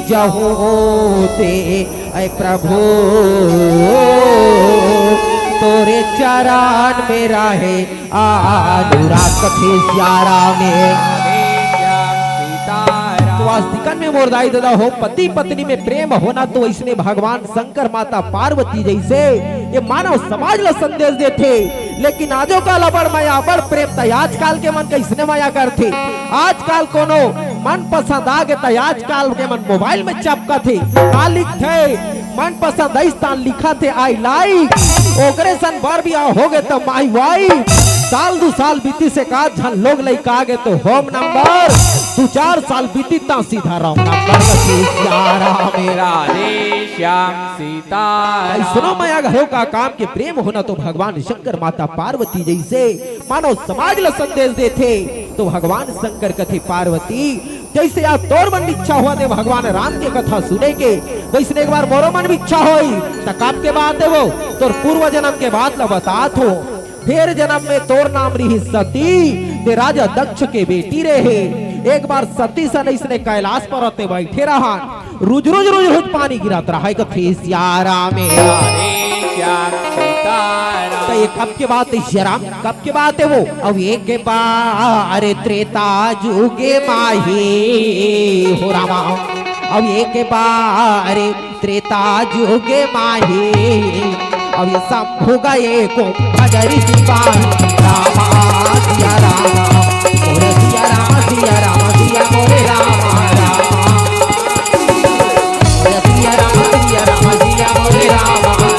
जाहूं ते ऐ प्रभु तोरे चरण में रहे अनुराग, कथे सिया राम ए। तो आस्तिकन में मोर दाई ददा हो, पति पत्नी में प्रेम होना तो अइसने भगवान शंकर माता पार्वती जइसे ये मानव समाज ला संदेश देथे। लेकिन आजो काल अब्बड़ मया, अब्बड़ प्रेम, त आजकाल के मन कइसने मया करथे? आजकाल कोनो मनपसंद आगे त आजकाल के मन मोबाइल में चपकथे, का लिखथे? मनपसंद अइस तान लिखथे, I like। ओकरे सन बर बियाह होगे त my wife। साल दू साल बीतिस, एकाध झन लोग लइका आगे त home number। दू चार साल बीतिस त सीधा wrong number। कथे सिया राम ए। राधे श्याम सीताराम। अइसनो मया घलो का काम के प्रेम होना तो भगवान शंकर माता पार्वती जइसे मानव समाज ला संदेश देथे। तो भगवान शंकर कथे, पार्वती, जइसे आज तोर मन इच्छा होवत हे भगवान राम के कथा सुने के, वइसने एक बार मोरो मन इच्छा होही। त कब के बात हे वो, तोर पूर्व जनम के बात ल बतात हों। फेर जनम में तोर नाम रिहिस सती, तें राजा दक्ष के बेटी रेहे। एक बार सती सन अइसने कैलाश पर्वत में बइठे रहन, रुज रुज रुज रुज पानी गिरत रहय, कथे सिया राम हे। हरे श्याम सीताराम। त ये कब के बात हे सिया राम, कब के बात हे वो? अब एक बार त्रेता जुग माही हो रामा, अब एक बार त्रेता जुग माही, अब ये शंभु गए कुंभ धरि सिपाही। रामा सिया रामा, मोरे सिया रामा, सिया रामा, सिया मोरे रामा, रामा। मोरे सिया रामा, सिया रामा, सिया मोरे रामा, रामा।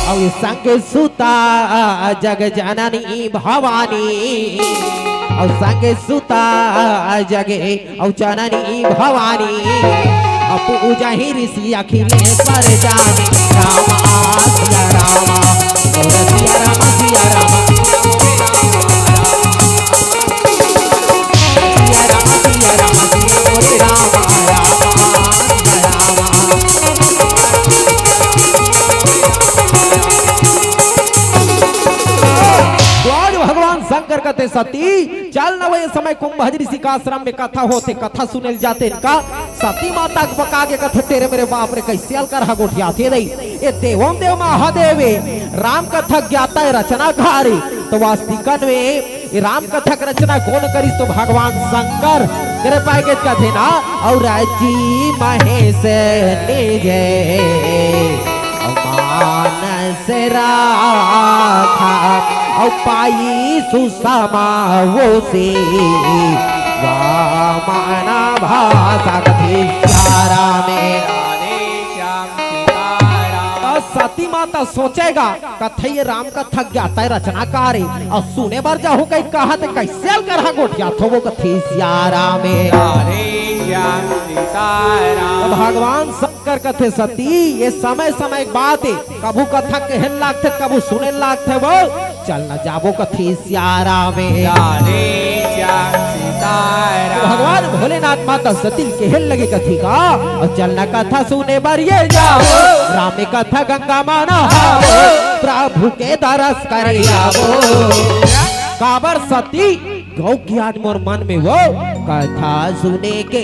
अउ संग सुता जग जननी भवानी, अउ संग सुता जग अउ जननी भवानी, अउ पूजहि ऋषि अखिलेश्वर जानी। रामा सिया रामा, मोरे सिया रामा, सिया रामा। सिया रामा, सिया रामा, सिया मोरे रामा, रामा, रामा। तो आज भगवान शंकर कथे सती, चल न, वो ये समय कुंभ ऋषि का आश्रम में कथा होथे, कथा सुने ल जातेन का। सती माता के बका के कथे, तेरे मेरे बाप रे, कइसे अलकरहा गोठियाथे दई। ये देवम देव महादेव हे, राम कथा ज्ञाता हे, रचनाकार हे। त वास्तविकन में ये राम कथा के रचना कोन करिस? त भगवान शंकर। करे पाए के कथे ना, अउ रचि महेश निजे मानस राखा, अउ पाई सुषमा वो से वामन भाषा। कथे सिया राम हे। हरे श्याम सीताराम। त सती माता सोचे गा, कथे ये राम कथा ज्ञाता हे, रचनाकार हे, अउ सुने बर जाहूं कहि कहाथे, कइसे अलकरहा गोठियाथो वो। कथे सिया राम हे। हरे श्याम सीताराम। त भगवान शंकर कथे सती, ये समय समय के बात हे, कभू कथा कहे ल लागथे, कभू सुने ल लागथे वो। चल न जाबो कथे सिया राम हे। हरे श्याम सीताराम। भगवान भोलेनाथ माता सती ल कहे लगे कथे का, अउ चल न कथा सुने बर ये जाबो, राम कथा गंगा मा नहाबो, प्रभु के दरस करे आबो। काबर सती गौ के आज मोर मन में वो कथा सुने के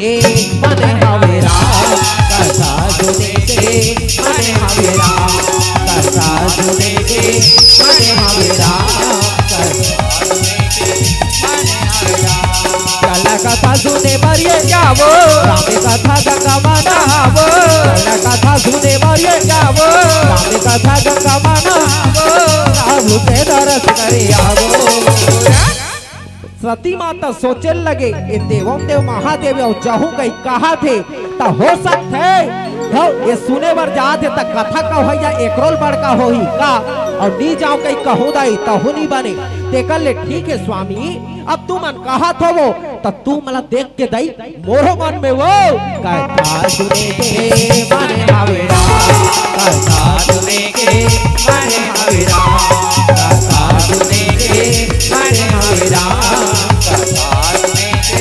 मन हवे राम, कथा सुने के मन हवे राम, कथा सुने के मन हवे राम, कथा सुने के मन हवे राम। चल कथा सुने बर ये जाबो, राम कथा गंगा मा नहाबो। चल कथा सुने बर ये जाबो, राम कथा गंगा मा नहाबो। प्रभु के दरस करे आबो। सती माता सोचे लगे, ये देवम देव महादेव अउ जाहूं कहि कहाथे, त हो सकथे, हो, ये सुने बर जाथे, त कथा कहइया एकरो ले बड़का होही का? अउ नी जांव कहि कहूं दई, तहू नी बने। तेकर ले ठीक हे स्वामी, अब तुमन कहत हवो, त तुमन ला देख के दई, मोरो मन में वो कथा सुने के मन हवे राम, कथा सुने के मन हवे राम, कथा सुने के मन हवे राम, कथा सुने के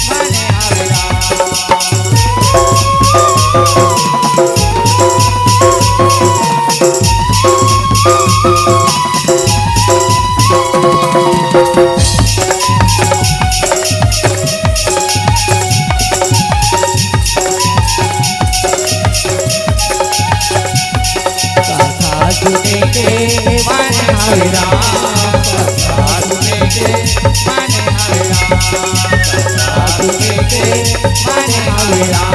मन हवे राम। कथा सुने के मन हवे राम, कथा सुने के मन हवे राम, कथा सुने के मन हवे राम,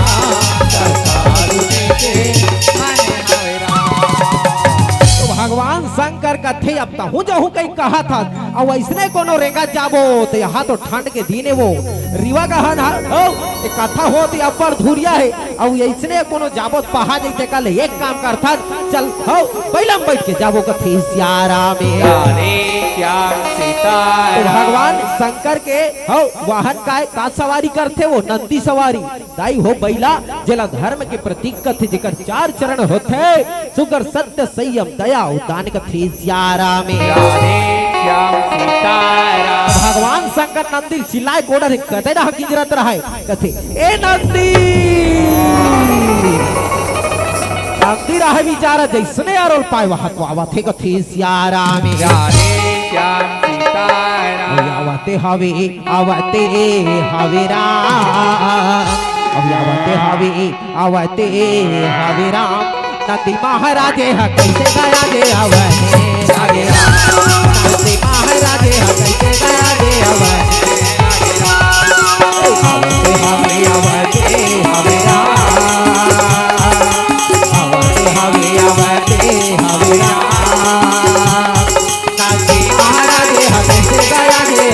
कथा सुने के मन हवे राम। तो भगवान शंकर कथे, अब तहूं जाहूं कहि कहाथस, अउ अइसने कोनो रेंगत जाबो, त इहां तो ठंड के दिन हे वो, रिवा गहन हे, हो, ए कथा होत हे अब्बड़ धुरिया हे, अउ अइसने कोनो जाबो त पहा जइसे कल एक काम करथन, चल, हव, बइला म बइठ के जाबो कथे सियाराम ए। राधे श्याम सीताराम। तो भगवान शंकर के, हव, वाहन काय, का सवारी करथे वो? नंदी सवारी। दाई हो बइला, जेला धर्म के प्रतीक कथे, जेकर चार चरण होथे, सुग्घर सत्य संयम दया अउ दान कथे सियाराम ए। राधे श्याम सीताराम। भगवान शंकर नंदी ल चिल्लाए कोड़र हे, कते डहा किंजरत रहय, कथे, "ए नंदी।" नंदी रहय बिचारा जइसने अरोल पाय वहां तो आवत हे कथे सियाराम ए। राधे श्याम सीताराम। अउ आवते हवे, आवते हवे राम। अउ आवते हवे, आवते हवे राम। नंदी महाराज ह कइसे गया जे आवते हवे राम। नंदी महाराज ह कइसे गया जे आवते हवे राम। आवते हवे, आवते हवे राम। आवते हवे, आवते हवे राम। नंदी महाराज ह कइसे गया जे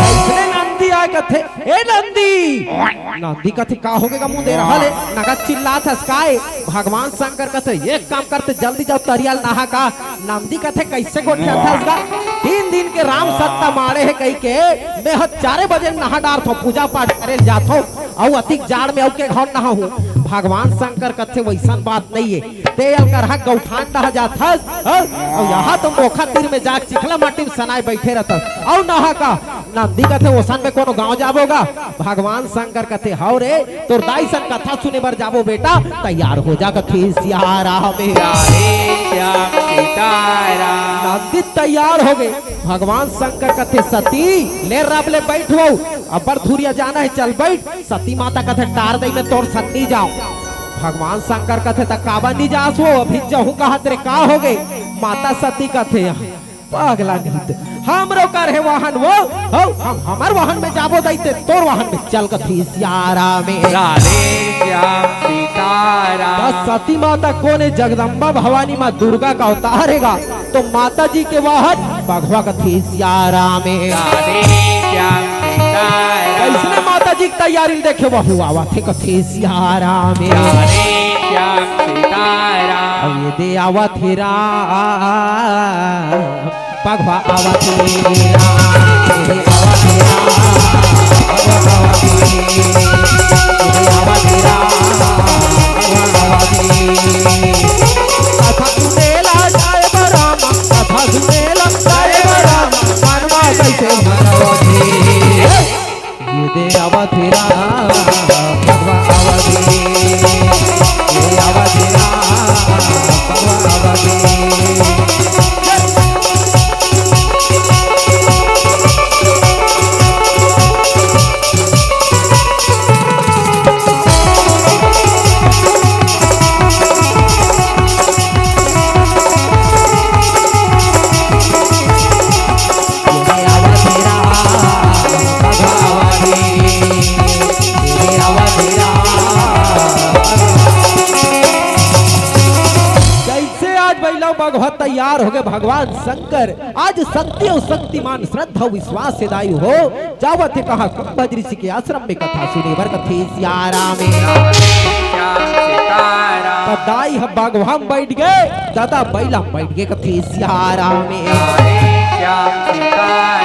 अइसने नंदी आय कथे, "ए नंदी।" नंदी कथे, "का होगे गा मुंह दे रहा ले? नगद चिल्लात हस काय?" भगवान शंकर कथे, "एक काम करते, जल्दी जाओ तरिया ल नहा का।" नंदी कथे, "कइसे गोठियाथस गा? तीन दिन के राम सत्ता माड़े हे कहिके, मैं ह चारे बजे नहा डारथों, पूजा पाठ करे ल जाथों, अउ अतिक जाड़ में अउ के घाव नहाहूं?" भगवान शंकर कथे, "वइसन बात नइ ए, तें अलकरहा गौठान डहा जाथस, हं? अउ यहां तो मोखा तीर में जाके चिखला माटी में सनाय बइठे रहथस, अउ नहा का?" नंदी कथे, "ओसन में कोनो गांव जाबो गा?" भगवान शंकर कथे, "हव रे, तोर दाई सन कथा सुने बर जाबो बेटा, तैयार हो जा," कथे सियाराम ए। राधे श्याम सीताराम। नंदी तैयार होगे। भगवान शंकर कथे, "सती, ले रब ले बइठ वो, अब्बड़ धुरिया जाना हे, चल बइठ।" सती माता कथे, "टार दई में तोर सन नी जांव।" भगवान शंकर कथे, "त काबर नी जास वो? अभी जहूं कहत रे, का होगे?" माता सती कथे, "पगला नहीं त हमरो कर हे वाहन वो, हव, हम हमर वाहन में जाबो दई, तें तोर वाहन में चल," कथे सियाराम ए। राधे श्याम सीताराम। त सती माता कोन ए? जगदम्बा भवानी मां दुर्गा का अवतार हे गा। तो माता जी के वाहन बघवा कथे सियाराम ए। राधे श्याम सीताराम। कइसने माता जी के तैयारी ल देखे, वहू आवत हे कथे सियाराम ए। राधे श्याम सीताराम। अउ ये दे आवत हे राम, बघवा आवत हे राम, ये दे आवत हे राम, बघवा आवत हे, ये दे आवत हे राम, बघवा आवत हे। कथा सुनेला जाय बर राम, कथा सुनेला जाय बर राम, मनवा कइसे भरवत हे। ये दे आवत हे राम, बघवा आवत हे। ये दे आवत हे राम, बघवा आवत हे। जइसे आज बइला बघवा तैयार होगे, भगवान शंकर आज शक्ति अउ शक्तिमान, श्रद्धा अउ विश्वास से दाई हो जावत हे कहां? कुंभज ऋषि के आश्रम में कथा सुने बर कथे सियाराम ए। त दाई ह बघवा म बइठ गे, ददा बइला म बइठ गे कथे सियाराम ए।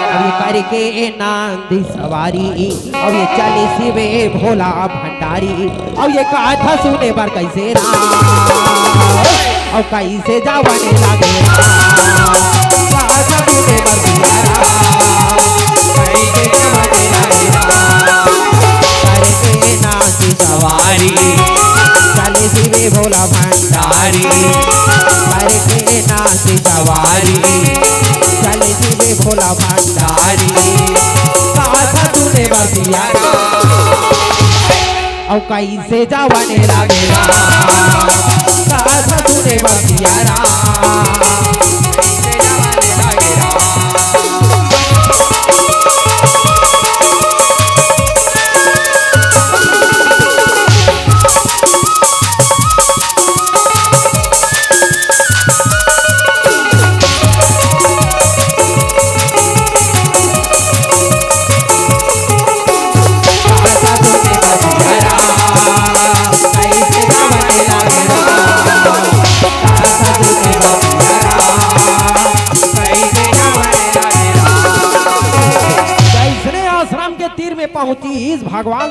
अब ये करके नंदी सवारी, अब ये चले शिव भोला भंडारी, अब ये कथा सुने बर कइसे राम, अब कइसे जावन लागे राम, कथा सुने बर कइसे राम, कइसे जावन लागे राम। करके नंदी सवारी, चले शिव भोला भंडारी। करके नंदी सवारी, चले शिव भोला भंडारी। कथा सुने बर सियाराम, अउ कइसे जावन लागे राम, कथा सुने बर सियाराम।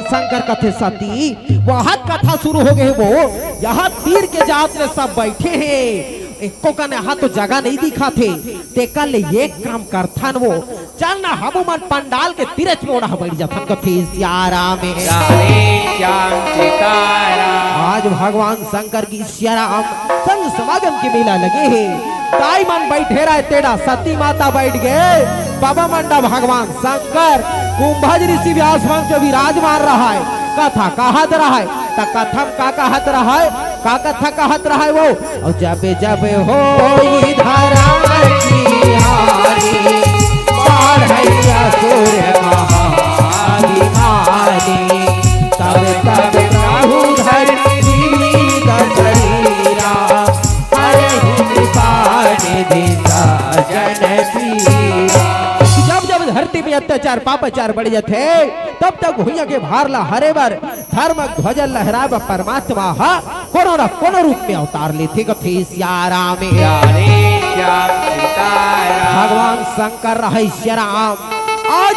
शंकर कथे, "सती, वहां कथा शुरू हो गए हे वो, यहाँ तीर के जात ले सब बैठे हे, एको कन यहाँ तो जगह नहीं दिखाथे, तेकर ले एक काम करथन वो, चल ना हमू मन पंडाल के तीरच मोड़ा बैठ जाथन," कथे सियाराम हे। राधे श्याम सीताराम। आज भगवान शंकर की सियाराम संग समागम के मेला लगे हे। दाई मन बैठे रहे, तेड़ा सती माता बैठ गए, बाबा मंडा भगवान शंकर, कुंभज ऋषि व्यास मंच में विराजमान रहा है, कथा कहत रहा है, त कथा म का कहत रहा है, का कथा कहत रहा है वो, और जब जब होई धरा की हारी, बाढ़ैया सुर महाविहारी, तब तब प्रभु धरती दशरीरा, हरहि कृपा निधि सज्जन पीरा। जब जब धरती में अत्याचार पापाचार बढ़ जाथे, तब तब भुइयां के भार ला हरे बर धर्म ध्वजा लहराए बर परमात्मा ह कोनो न कोनो रूप में अवतार लेथे, कथे सियाराम हे। राधे श्याम सीताराम। भगवान शंकर रहे सियाराम। आज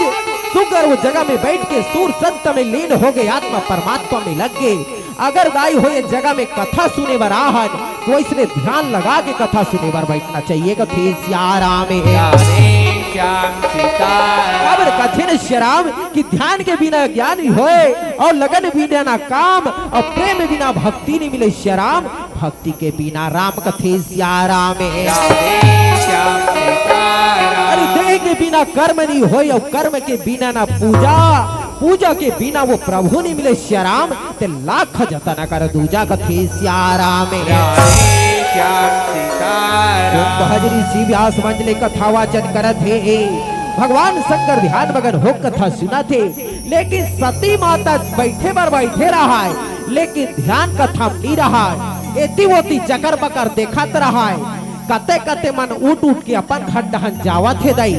सुग्गर वो जगह में बैठ के सूर संत में लीन हो गए, आत्मा परमात्मा में लग गए। अगर दाई हो ये जगह में कथा सुने बर आहन, तो इसने ध्यान लगा के कथा सुने बर बैठना चाहिए, कथे सियाराम हे। राधे श्याम सीताराम। अब कथे न सियाराम कि ध्यान के बिना ज्ञान नहीं होए, और लगन बिना ना काम, और प्रेम बिना भक्ति नहीं मिले सियाराम, भक्ति के बिना राम, कथे सियाराम हे। राधे श्याम सीताराम। अरे देह के बिना कर्म नहीं होए, और कर्म के बिना ना पूजा, पूजा के बिना वो प्रभु नहीं मिले सियाराम, ते लाख जतन कर दूजा, कथे सियाराम हे। राधे श्याम सीताराम। कुंभज ऋषि व्यास मंच ले कथा वाचन करत हे, भगवान शंकर ध्यान मगन हो कथा सुनत हे, लेकिन सती माता बैठे बर बैठे रहा है, लेकिन ध्यान कथा म नी रहा है, एती ओती चकर बकर देखत रहा है। कते कते मन उठ उठ के अपन घर डहन जावत हे दाई।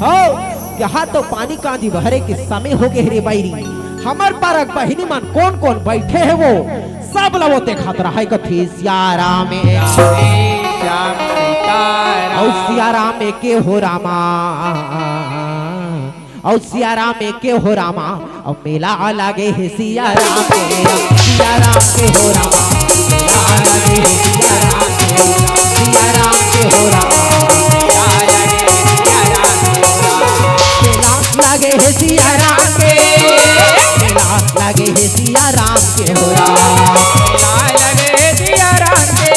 हो, यहाँ तो पानी कांजी भरे के समय हो गए रे बैरी। हमर परक बहिनी मन कोन कोन बैठे हे वो, सब ला वो देखत रहे, कथे सियाराम हे। राधे श्याम सीताराम। औ सियाराम हे के हो रामा, औ सियाराम हे के हो रामा, औ मेला लागे हे सियाराम के, सियाराम के हो रामा, मेला लागे हे सियाराम के, सियाराम के हो रामा, मेला लागे हे सियाराम के, मेला लागे हे सियाराम के, मेला लागे हे सियाराम के हो रामा, मेला लागे हे सियाराम के,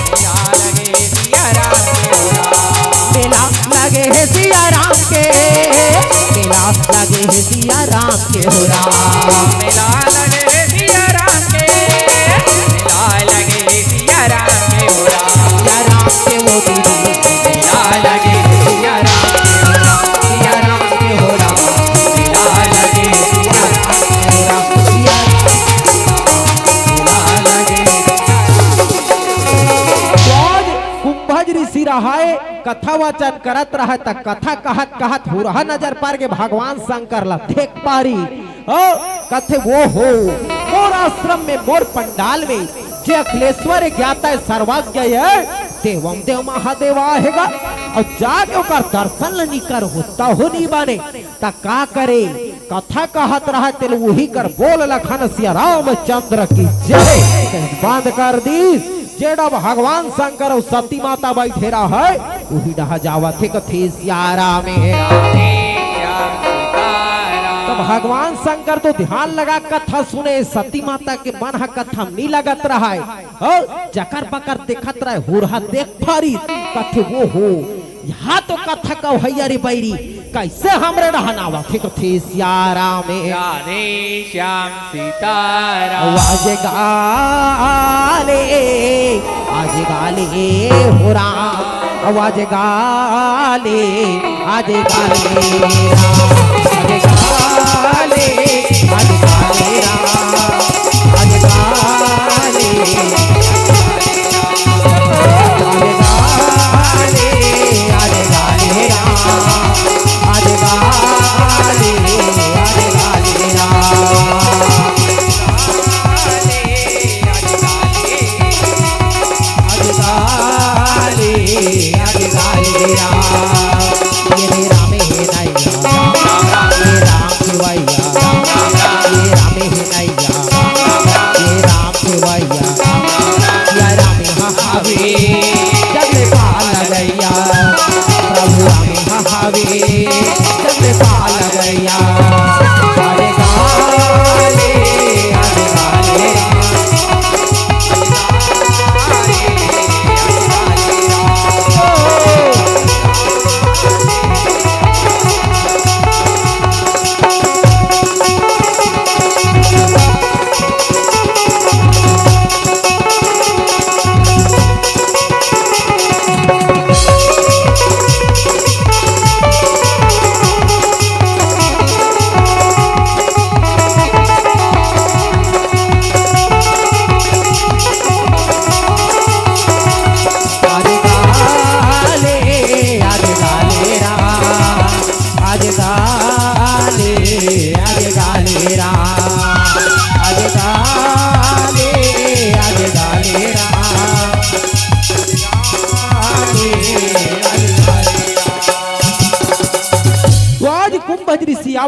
मेला लागे हे सियाराम के हो रामा। मेला लगे हे सिया राम के, मेला लगे हे सिया राम के हो राम। मेला लगे हे सिया राम के, मेला लगे हे सिया राम के हो राम। सिया राम के वो दीदी, मेला लगे हे सिया राम के हो राम। सिया राम के हो राम, मेला लगे हे सिया राम के हो राम। सिया राम के हो राम, मेला लगे हे सिया राम। तो आज कुंभज ऋषि रहाय, कथा वाचन करत रहय, त कथा कहत कहत हुरहा नजर पर के भगवान शंकर ला देख पारी। ओ, कथे, "वो हो, मोर आश्रम में, मोर पंडाल में, जे अखिलेश्वर ज्ञाता हे, सर्वज्ञ हे, देवम देव महादेव आहे गा, अउ जाके ओकर दर्शन ल नी करहूं, तहू नी बने।" त का करे, कथा कहत रहय, तेला उही कर बोल लखन सिया रामचंद्र की जय। बंद कर दीस। जेड़ा भगवान शंकर अउ सती माता बइठे रहय, उही डहा जावत हे, कथे सिया राम हे। त भगवान शंकर तो ध्यान लगा कथा सुने, सती माता के मन ह कथा म नी लगत रहय, हो, जकर बकर देखत रहय, हुरहा देख पारिस, कथे, "वो हो, यहाँ तो कथा कहइया रे बैरी, कइसे हमरे डहन आवत हे?" कथे सिया राम हे। राधे श्याम सीताराम। आज गाले, आज गाले हो राम, आज गाले, आज गाले राम, आज गाले, आज गाले राम, आज गाले।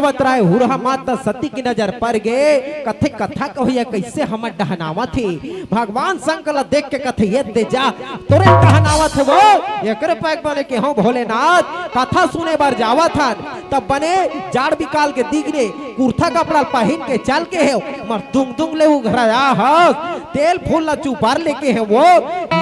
आवत राय हुरहा माता सती की नजर पर गे, कथे कथा कहोइया कइसे हमर डहनावत हे। भगवान शंकर ला देख के कथे, "ये दे जा, तोरे डहनावत हे वो, एकरे पैक बने के हूँ भोलेनाथ, कथा सुने बर जावत हन।" तब बने जाड़ बिकाल के दिगने कुर्ता कपड़ा पहिन के चल के हे, मर दुंग दुंग ले उघराया हस, तेल फूल ला चुपार लेके हे वो,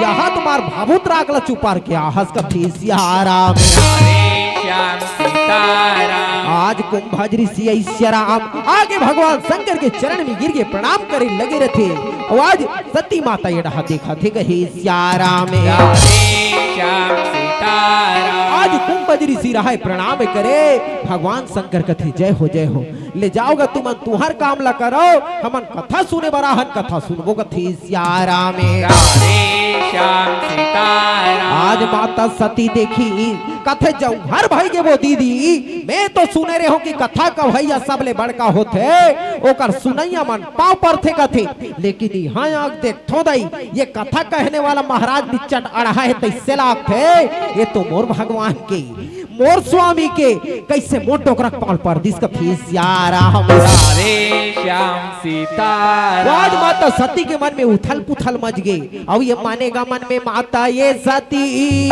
यहाँ तुम्हार भावुत राग ला चुपार के आहस कथे सियाराम। राधे श्याम सीताराम। आज कुंभज ऋषि ऐश्य राम आगे भगवान शंकर के चरण में गिर के प्रणाम करे लगे रथे। अउ आज सती माता ये डहा देखत हे कहे सियाराम। राधे श्याम सीताराम। आज कुंभज ऋषि रहाय प्रणाम करे, भगवान शंकर कथे, "जय हो, जय हो।" ले जाओ गा तुमन, तुंहर काम ला करो, हमन कथा सुने बर आहन, कथा सुनबो कथे सियाराम। राधे श्याम सीताराम। आज माता सती देखिस, कथे जौहर भई गे वो दीदी, मैं तो सुने रहे हूँ कि कथा कहोइया सबले बड़का होथे, ओकर सुनइया मन पाँव परथे कथे, लेकिन इहाँ आके देखथों दाई, ये कथा कहने वाला महाराज भी चट अड़हा हे, तइसे लागथे, ये तो मोर भगवान के मोर स्वामी के कइसे मोर डोकरा के पाँव ल पर दिस कथे सियाराम। राधे श्याम सीताराम। आज माता सती के मन में उथल पुथल मच गे। अउ ये माने गा मन में माता ये सती,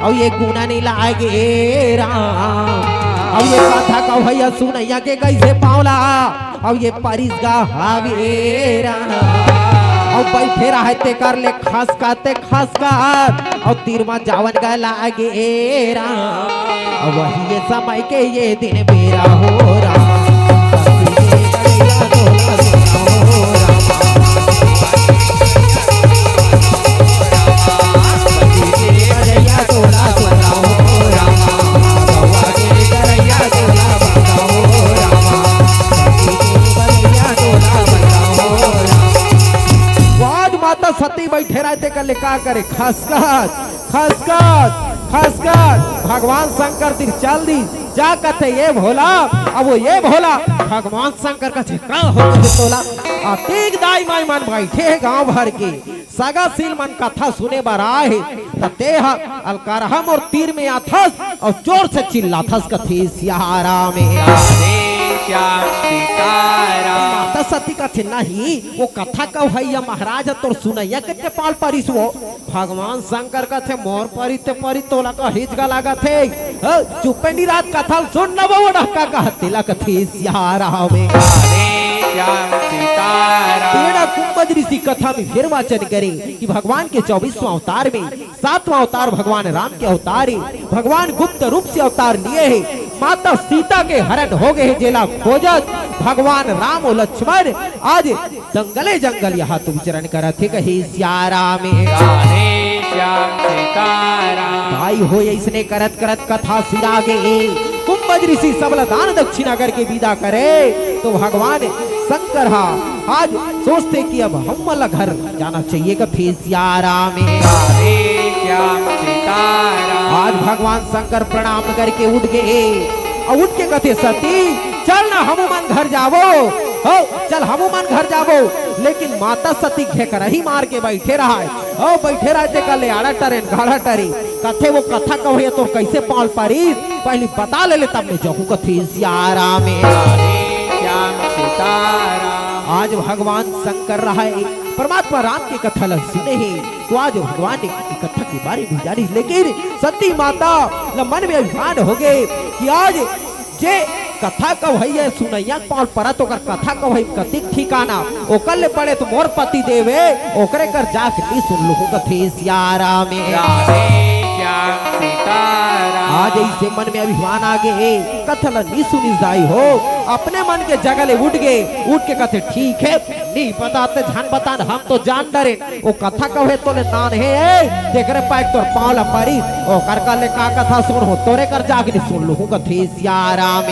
अउ ये गुना नइ लागे राम, अउ ये कथा कहोइया सुनइया के कइसे पाँव ला, अउ ये परिस गा हवे राम, अउ बइठे रहाय तेकर ले खसकत खसकत, अउ तीर म जावन गा लागे राम। अउ वही ये समय के ये दिन बेरा हो राम। आज माता सती बइठे रहाय तेकर ले का करे, खसकत खसकत खसकत भगवान शंकर तीर चल दिस। जा कथे, "ये भोला।" अब वो ये भोला, भगवान शंकर कथे, "का हो गे तोला?" अतेक दाई माई मन बइठे हे गांव भर के, सगा सील मन कथा सुने बर आए हे, त तेहा अलकरहा मोर तीर में आथस अउ जोर से चिल्लाथस कथे सियाराम। राधे श्याम सीताराम। माता सती कथे, "नहीं, वो कथा कहोइया महाराज ह तोर सुनइया के पाँव ल परिस वो।" भगवान शंकर कथे, "मोर परी ते परी तोला कहिच गा लागत हे। ह, चुप्पे नइ रहत, कथा ल सुन न वो डहका कहत तेला कथे सियाराम। राधे श्याम सीताराम।" तेड़ा कुंभज ऋषि कथा में फिर वाचन करे कि भगवान के चौबीसवां अवतार में सातवां अवतार भगवान राम के अवतार हे। भगवान गुप्त रूप से अवतार लिए हे। माता सीता के हरण हो गे हे, जेला खोजत भगवान राम अउ लक्ष्मण आज जंगले जंगल यहाँ तो विचरण करत हे, कहे सियाराम। राधे श्याम सीताराम। भाई हो, अइसने करत करत कथा सिरा गे। कुंभज ऋषि सबला दान दक्षिणा करके विदा करे, तो भगवान शंकर हा आज सोचथे कि अब हमन ला घर जाना चाहिए, कथे सियाराम। राधे श्याम सीताराम। आज भगवान शंकर प्रणाम करके उठ गे अउ उठ के कथे, "सती, चल ना, हमू मन घर जाबो।" हो, चल, हमू मन घर जाबो। लेकिन माता सती घेकरही मार के बइठे रहय। हो, बइठे रहय, तेकर ले आड़ा टरेन, गाड़ा टरे। कथे, "वो कथा कहोइया तोर कइसे पाँव ल परिस, पहिली बता ले ले, तब मैं जाहूँ," कथे सियाराम। राधे श्याम सीताराम। आज भगवान शंकर रहय, परमात्मा राम के कथा ल सुने हे, तो आज भगवान के कथा के बारे में जानिस। लेकिन सती माता ल मन में अभिमान हो गे कि आज जे कथा कहोइया सुनइया के पाँव ल परत, ओकर कथा कहोई कतिक ठिकाना, ओकर ले बड़े तो मोर पति देव हे, ओकरे कर जाके नइ सुन लूहूँ, कथे सियाराम। राधे श्याम सीताराम। आज अइसे मन में अभिमान आ गे हे, कथा ल नइ सुनिस दाई हो, अपने मन के जगह ले उठ गे, उठ के कथे, "ठीक हे, नइ बताते झन बतान, हम तो जान डरेन।" ओ कथा कहोइया तोले नान हे, ए, तेकरे पाय तोर पाँव ल परिस, ओकर कर ले का कथा सुनहूँ, तोरे कर जाके नइ सुन लूहूँ, कथे सियाराम।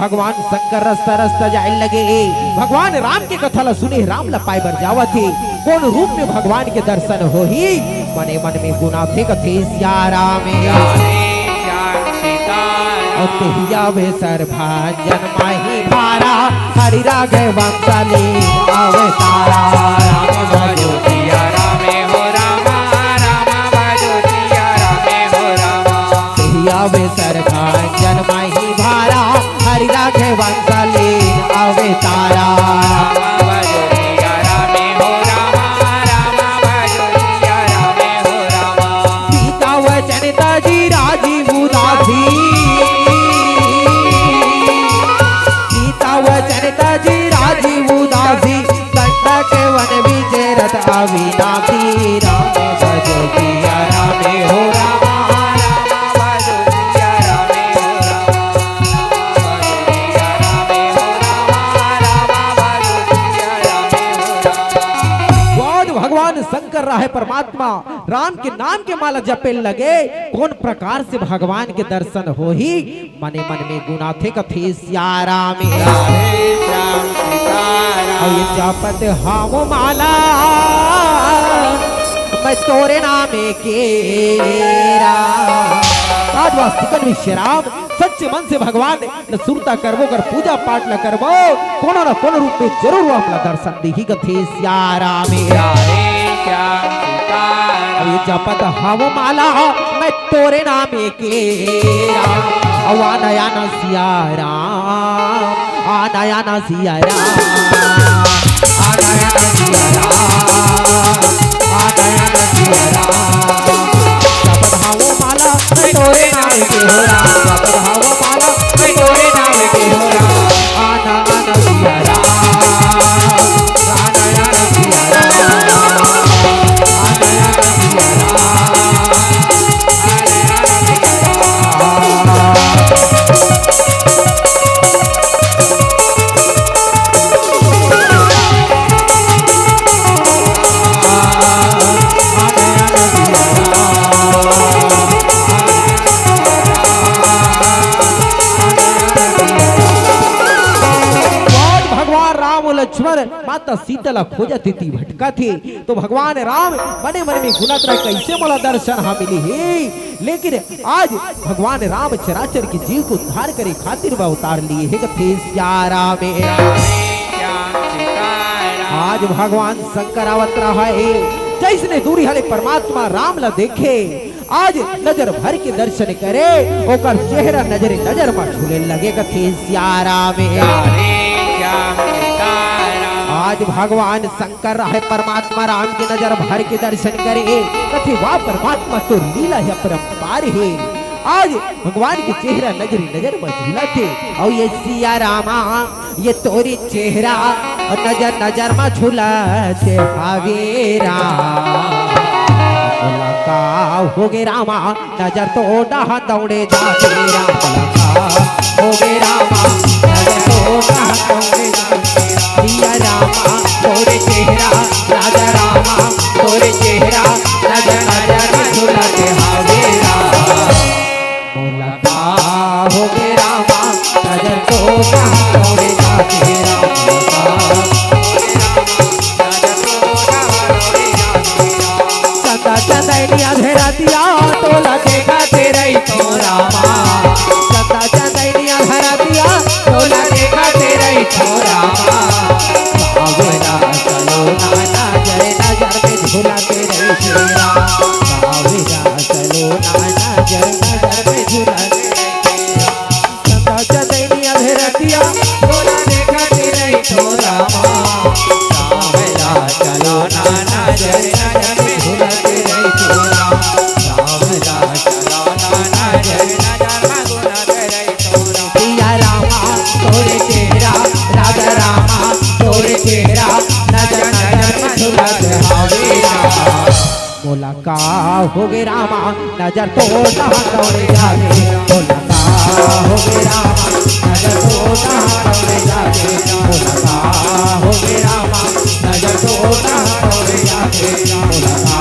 भगवान शंकर रस्ता रस्ता जाए लगे, भगवान राम के कथा ल सुने, राम ल पाय बर जावत हे। कोन रूप में भगवान के दर्शन होही, मने मन में गुनाथे, कथे सियाराम। अउ तेहिया वे सर भांजन माही भारा, हरि राघव वंशली अवतारा। राम भजो सिया राम हो रामा, राम भजो सिया राम हो रामा। तेहिया वे सर भांजन अविनाशी राम भजो सिया रामे हो रामा, रामा भजो सिया रामे हो रामा, भजो सिया रामे हो रामा, रामा भजो सिया रामे हो रामा। आज भगवान शंकर राहे परमात्मा राम के नाम के माला जपे लगे, कोन प्रकार से भगवान के दर्शन होही? मने मन में गुनाथे कथे सिया राम हे। राधे श्याम सीताराम। अउ ये जपत हवं माला मैं तोरे नाम के राम। आज वास्तविकन में श्री राम सच्चे मन से भगवान ल सुरता करबो, ओकर पूजा पाठ ल करबो, कोनो न कोनो रूप में जरूर वो हमला दर्शन दिही कथे सिया राम हे। राधे श्याम सीताराम। अउ ये जपत हवं माला मैं तोरे नाम के राम। अउ आना आना सिया राम, आना आना सिया राम, आना आना सिया राम, आना आना सिया राम। जपत हवं माला मैं तोरे नाम के हो राम, जपत हवं माला मैं तोरे नाम के हो राम। आना आना सिया राम, आना आना सिया राम, आना आना सिया राम। आज भगवान राम अउ लक्ष्मण माता सीता ला खोजत हे, भटकत हे, तो भगवान राम मने मन में गुनत रहे, "कइसे मोला दर्शन हा मिलही?" लेकिन आज भगवान राम चराचर के जीव के उद्धार करे खातिर अवतार लिए हे कथे सिया राम हे। आज भगवान शंकर अवत रहा हे, जइसने दूरिहा ले परमात्मा राम ला देखे, आज नजर भर के दर्शन करे, ओकर चेहरा नजर नजर मा झूले लगे कथे सिया राम हे। आज भगवान शंकर रहे परमात्मा राम के नजर भर के दर्शन करे, कथे वाह परमात्मा तोर लीला हे अपरंपार हे। आज भगवान के चेहरा नजर नजर मा झूलत हे। अउ ये सिया रामा, ये तोरे चेहरा नजर नजर मा झूलत हावे राम। बोला का होगे रामा, नजर तो डहा दौड़े जाथे राम। बोला का होगे रामा, नजर तो डहा दौड़े जाथे राम। सिया रामा तोरे चेहरा, राजा रामा तोरे चेहरा, नजर नजर मा झूलत हावे राम। बोला का होगे रामा, नजर तो कहाँ दौड़े जाथे राम। बोला का होगे रामा, नजर तो कहाँ दौड़े जाथे राम। चंदा चंदैनी अधरतिया, तोला देखत रहिथों रामा। चंदा चंदैनी अधरतिया, तोला देखत रहिथों रामा। सावरा चलो ना नजर नजर मा झूलत रहिथों रामा। सावरा चलो ना नजर नजर मा झूलत रहिथों रामा। चंदा चंदैनी अधरतिया, तोला देखत रहिथों रामा। सावरा चलो ना नजर नजर मा झूलत रहिथों रामा। सावरा चलो ना नजर नजर मा झूलत रहिथों रामा। सिया रामा तोरे चेहरा, राजा रामा तोरे चेहरा, नजर नजर मा झूलत हावे रामा। बोला का होगे रामा, नजर तो डहा दौड़े जाथे। बोला का होगे रामा, नजर तो डहा दौड़े जाथे। बोला का होगे रामा, नजर तो डहा दौड़े जाथे। बोला का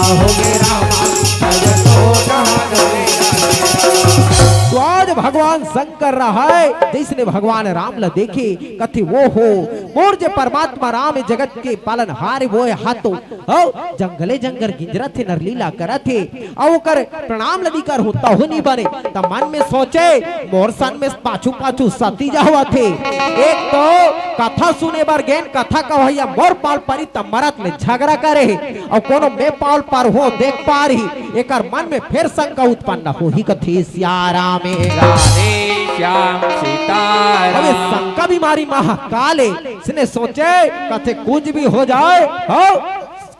होगे रामा, नजर तो डहा दौड़े जाथे। तो आज भगवान शंकर रहे, जइसने भगवान राम ला देखे, कथे, "वो हो, मोर जे परमात्मा राम हे, जगत के पालनहार हे, वो हे हाथों।" हव, जंगले जंगल गिंजरत हे, नरलीला करत हे, अउ ओकर प्रणाम ल नइ करहूं तहू नइ बने। त मन में सोचे, मोर सन में पाछू पाछू सती जावत हे। एक तो कथा सुने बर गेन, कथा कहवइया मोर पाल परी त मरत ले झगड़ा करे हे, अउ कोनो मैं पाल पर हो देख पारही, एकर मन में फेर शंका उत्पन्न होही कथे सिया राम हे। राधे श्याम सीताराम। अबे शंका बीमारी महाकाल हे, इसने सोचे कथे कुछ भी हो जाए, हव,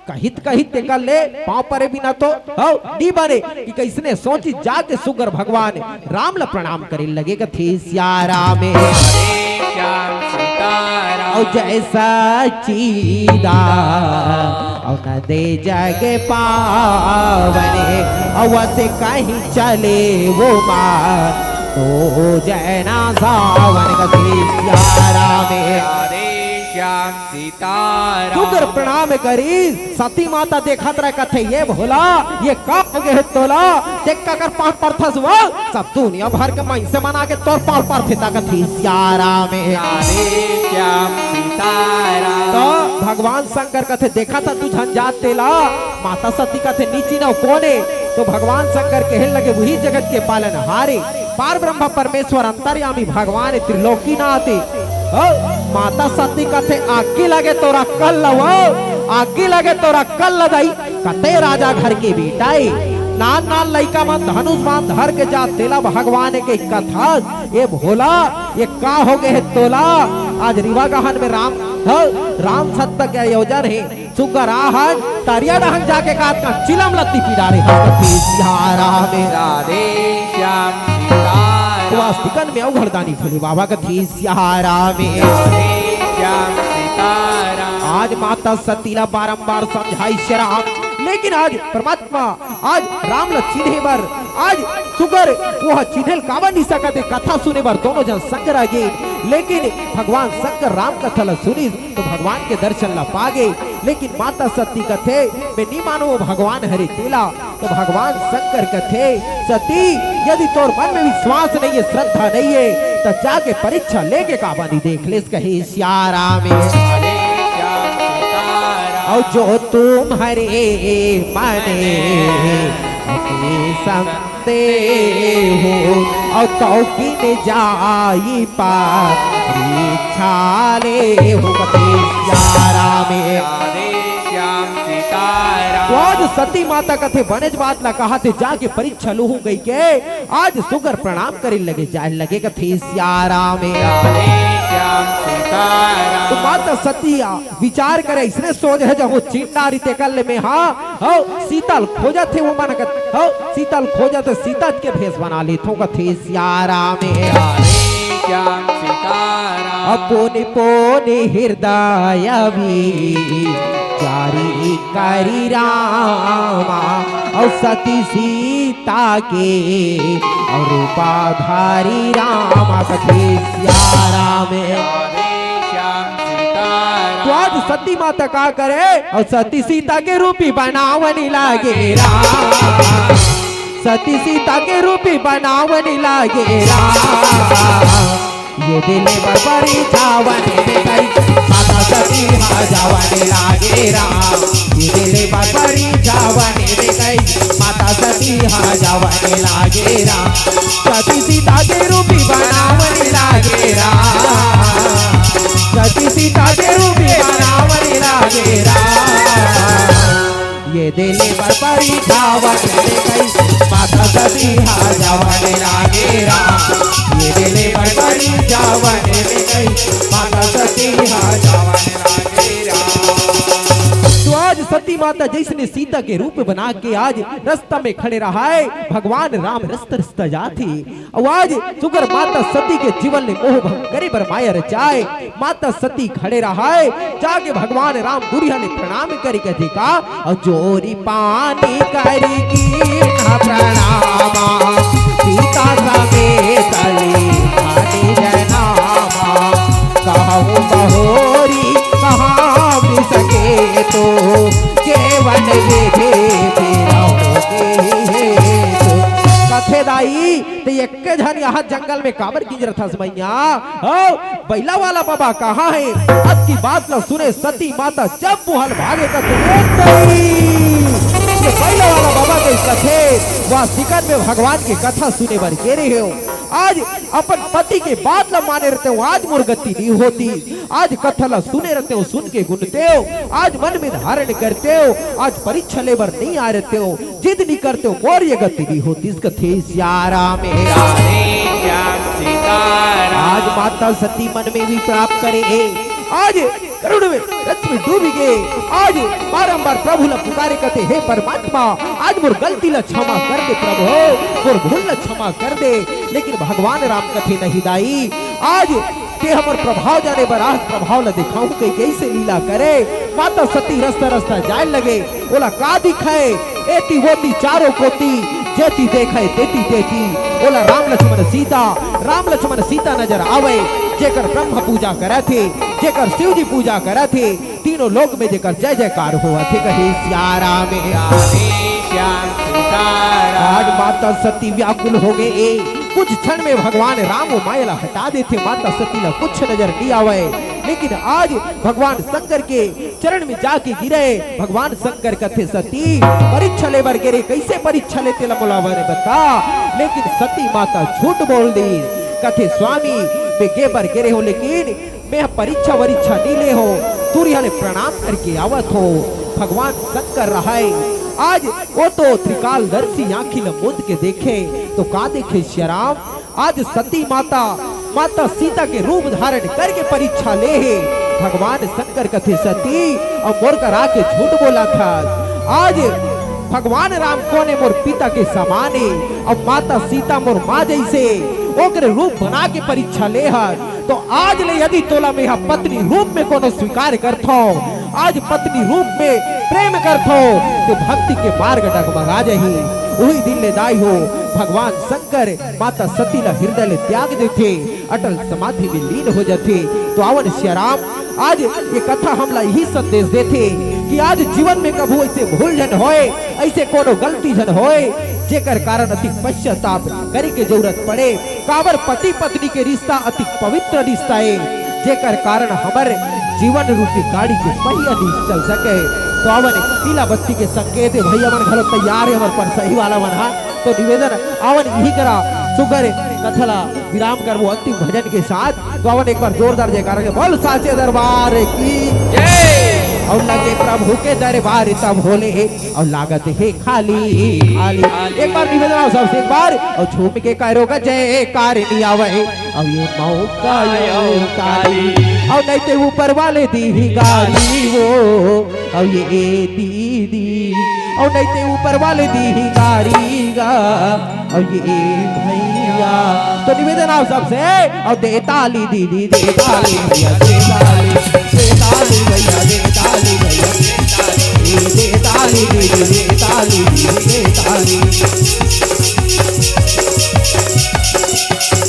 कहित कहित तेकर ले पाँव परे बिना तो, हव, नी बने, कि कइसने सोची जाके सुग्गर भगवान राम ल प्रणाम करे लगे कथे सिया राम हे। हरे श्याम सीताराम। अउ जय सच्चिदा अउ नंदे जग पावन, अउ अस कहि चले उमा, तो जय ना सावन। कथे सिया राम। राधे श्याम सीताराम। सुग्गर प्रणाम करिस। सती माता देखत रहे, कथे, "ये भोला, ये का हो गे हे तोला? देख काकर पाँव परथस वो, सब दुनिया भर के मइनसे मन आके तोर पाँव परथे।" त कथे सिया राम। राधे श्याम सीताराम। त भगवान शंकर कथे, "देखत हस तू झन जात तेला?" माता सती कथे, "नी चिन्हंव, कोन ए?" त भगवान शंकर कहे लगे, "उही जगत के पालनहार ए, पार ब्रह्मा परमेश्वर अंतर्यामी भगवान ए, त्रिलोकीनाथ ए।" हो, माता सती कथे, "आगी लगे तोर अक्कल ल वो, आगी लगे तोर अक्कल ल दाई, कते राजा घर के बेटा ए, नान नान लइका मन धनुष बाण धर के जात तेला भगवान ए कहि कथस, ए भोला, ये का हो गे हे तोला?" आज रीवा गहन में राम, हो, राम सत्ता के आयोजन हे, सुग्गर आहन तरिया डहन जाके कात का चिलम लत्ती पी डारे हस। कथे सिया राम। राधे श्याम सीताराम। वास्तिकन में अउ घरदानी भोले बाबा। कथे सिया राम। राधे श्याम सीताराम। आज माता सती ला बारंबार समझाइस राम, लेकिन आज परमात्मा, आज राम ला चिन्हे बर, आज सुग्गर ओह चिन्हे ल काबर नी सकत हे, कथा सुने बर दोनों झन शंकर आ गे। लेकिन भगवान शंकर राम कथा ला सुनिस, त भगवान के दर्शन ला पा गे। लेकिन माता सती कथे, "मैं नी मानंव भगवान हरे तेला।" त भगवान शंकर कथे, "सती, यदि तोर मन में विश्वास नइ हे, श्रद्धा नइ हे, त जाके परीक्षा लेके काबर नी देख लेस?" कहे सिया राम। अउ जो तुम्हरे मन अति संदेह हो, अउ तौ किन जाई परीक्षा लेहु। कथे सिया राम। राधे श्याम सीताराम। त आज सती माता कथे, "बनेच बात ला कहा थे, जाके परीक्षा लूहूं," कहिके आज सुग्गर प्रणाम करे लगे, जाय लगे। कथे सिया राम। राधे श्याम सीताराम। त माता सती विचार करे, अइसने सोच हे, जहूं चिन्ह डारी तेकर ले में, हाँ, हो, सीता ल खोजत हे, वो मन कथे, हो, सीता ल खोजत हे, सीता के भेष बना लेथंव। कथे सिया राम। राधे श्याम सीताराम। अपुनि पुनि हृदय विचारि करि रामा, अउ सती सीता के अउ रूप धारि रामा। कथे सिया राम। राधे श्याम सीताराम। त आज सती माता का करे, अउ सती सीता के रूपी बनावन लागे राम। सती सीता के रूपी बनावन लागे राम। ये दिल बर परी जावन में गई, माता सती हा जावन लागे राम। ये दिल बर परी जावन में गई, माता सती हा जावन लागे राम। सती सीता के रूपी बनावन लागे राम। सती सीता के रूपी बनावन लागे राम। ये दिल बर परी जावन में गई, माता सती हा जावन लागे राम। ये दिल बर परी जावन में गई, माता सती हा जावन लागे राम। त आज सती माता जइसने सीता के रूप बना के आज रस्ता में खड़े रहाय, भगवान राम रस्ता रस्ता जात हे। अउ आज सुग्गर माता सती के जीवन ले मोह भंग करे बर माया रचाय। माता सती खड़े रहाय, जाके भगवान राम दूरिहा ले प्रणाम करिके कथे का, अउ जोरि पानी करि कीन्हा प्रणामा, सीता समेत लीन्हा निज नामा। कहउँ बहोरि कहाँ बिसके तो, केवन विधि बिनहु केहि हेतु। कथे दाई, त एक्के झन इहाँ जंगल में काबर किंजरत हस मइया? हो, बइला वाला बाबा कहाँ हे? अतकी बात ल सुने सती माता जब मुँह ल भागे कथे, "ए तई, ये बइला वाला बाबा कइसे कथे?" वास्तिकन में भगवान के कथा सुने बर गे रहे हो। आज अपन पति के बात ल माने रहतेंव, आज मोर गति नी होतिस। आज कथा ल सुने रहतेंव, सुन के गुनतेंव, आज मन में धारण करतेंव, आज परीक्षा ले बर नी आय रहतेंव। जिद नी करतेंव, मोर ये गति नी होतिस। कथे सिया राम। राधे श्याम सीताराम। आज माता सती मन में विचार करे हे, आज करुण में रस में डूबी गे। आज बारंबार प्रभु ला पुकारे कथे, "हे परमात्मा, आज मोर गलती ला क्षमा कर दे प्रभु, मोर भूल ला क्षमा कर दे।" लेकिन भगवान राम कथे, "नहीं दाई, आज के हमर प्रभाव जाने बर आज प्रभाव ल देखाहूं कहिके अइसे लीला करे। माता सती रस्ता रस्ता जाए लगे, ओला का दिखय, एती ओती चारों कोती, जेती देखय तेती तेती, ओला राम लक्ष्मण सीता, राम लक्ष्मण सीता नजर आवय, जेकर ब्रह्म पूजा करत हे, जेकर शिव जी पूजा करत हे, तीनों लोक में जेकर जय जयकार होवत हे, कहे सिया राम। राधे श्याम सीताराम। आज माता सती व्याकुल हो गे। कुछ क्षण में भगवान राम वो माया ला हटा देथे, माता सती ला कुछ नजर नइ आवय। लेकिन आज भगवान शंकर के चरण में जाके गिरे। भगवान शंकर कथे, सती, परीक्षा ले बर गे रहे, कइसे परीक्षा ले तेला मोला बने बता। लेकिन सती माता झूठ बोल दिस, कथे, स्वामी, मैं गे बर गे रहे हों, लेकिन मैं ह परीक्षा वरीक्षा नइ ले हों, तुरिहा ले प्रणाम करके आवत हों। भगवान शंकर रहय, आज वो तो त्रिकालदर्शी आंखी ल मूंद के देखे, तो का देखे सिया राम? आज सती माता, माता सीता के रूप धारण करके परीक्षा ले हे। भगवान शंकर कथे, सती, अब मोर करा के झूठ बोलत हस। आज भगवान राम कोन ए, मोर पिता के समान ए, अब माता सीता मोर माँ जइसे, ओकरे रूप बना के परीक्षा ले हस। तो आज ले यदि तोला मेहा पत्नी रूप में कोनो स्वीकार करथों, आज पत्नी रूप में प्रेम करथों, तो भक्ति के मार्ग डगमगा जही। उही दिन ले दाई हो, भगवान शंकर माता सती ला हृदय ले त्याग देथे, अटल समाधि में लीन हो जाथे। तो आवन सिया राम, आज ये कथा हमला यही संदेश देथे कि आज जीवन में कभू अइसे भूल झन होय, अइसे कोनो गलती झन होय, जेकर कारण अतिक पश्चाताप करे के जरूरत पड़े। काबर पति पत्नी के रिश्ता अतिक पवित्र रिश्ता ए, जेकर कारण हमर जीवन रूपी गाड़ी के पहिया नइ चल सके। तो आवन पीला बत्ती के संकेत ए, भैया मन घलो तैयार हे, हमर परसही वाला मन हा। तो निवेदन, आवन इही करा सुघर कथा ला विराम करबो अंतिम भजन के साथ। तो आवन एक बार जोरदार जयकारा के बोल साचे दरबार की जय। अउ लगे प्रभु के दरबार तब होले अउ लागत हे खाली, खाली। एक बार निवेदन आओ सबसे एक बार, अउ झूम के करो गा जयकार नइ आवय, अउ ये मौका आयो काली। अउ नइ ते ऊपर वाले दीही गाली वो, अउ ये ए दीदी, अउ नइ ते ऊपर वाले दीही गाली गा, अउ ये ए भैया। तो निवेदन आओ सबसे, अउ दे ताली दीदी, दे ताली भैया, दे ताली। दे ताली भैया, दे ताली भैया, दे ताली, दे ताली दीदी, दे ताली, दे ताली।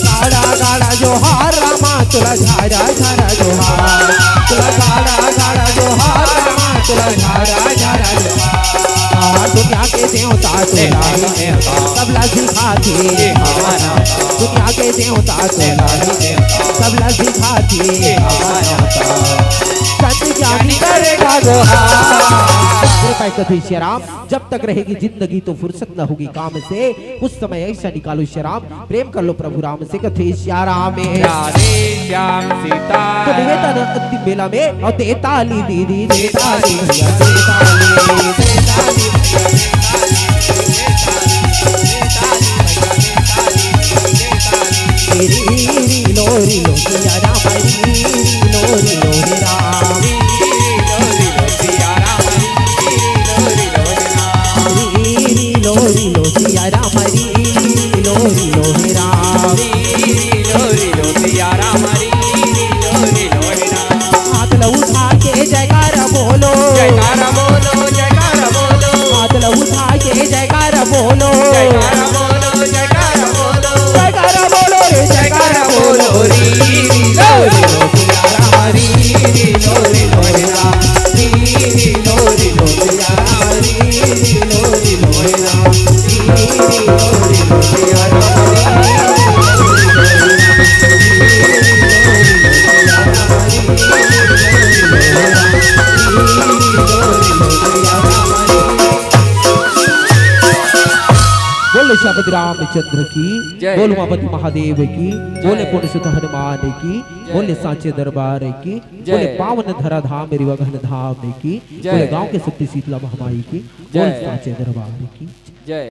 गाड़ा गाड़ा जोहार रामा, तुला झारा झारा जोहार, तुला गाड़ा गाड़ा जोहार रामा, तुला झारा झारा जोहार। आ, दुनिया के देवता तुला ही देवता, सबला सिखाथे हमारा। दुनिया के देवता तुला ही देवता, सबला सिखाथे हमारा। संत ज्ञानी करेगा गोहार। कृपा कथी सिया राम, जब तक रहेगी जिंदगी तो फुर्सत न होगी काम से। कुछ समय ऐसा निकालो सिया राम, प्रेम कर लो प्रभु राम से, कथे सिया राम। राधे श्याम सीता। तो निवेदन अंतिम बेला में, अउ दे ताली दीदी, दे ताली भैया, दे ताली, दे ताली भैया, दे ताली, दे ताली भैया, दे ताली, दे ताली। री री लो री लो सिया राम, री री लो री लो हे राम। री री लो री लो सिया राम, री री लो री लो हे राम। री री लो री लो सिया राम, री री लो री लो हे राम। री री लो री लो सिया राम, री री लो री लो हे राम। हाथ ल उठा के जयकारा बोलो। जयकारा बोलो, जयकारा बोलो। हाथ ल उठा के जयकारा बोलो। जयकारा बोलो, जयकारा बोलो। जयकारा बोलो रे, जयकारा बोलो। री री लो री लो सिया राम, री री लो री लो हे राम। री री लो री लो सिया राम, री री लो री लो हे राम। बोले श्रीमद रामचंद्र की, जय। बोल उमापति महादेव की, बोले जय। पूर्ण सुत हनुमान की, जय। बोले सांचे दरबार की, जय। बोले पावन धरा धाम रिवघन धाम की, जय। बोले गांव के शक्ति शीतला महामाई की, जय। बोले सांचे दरबार की।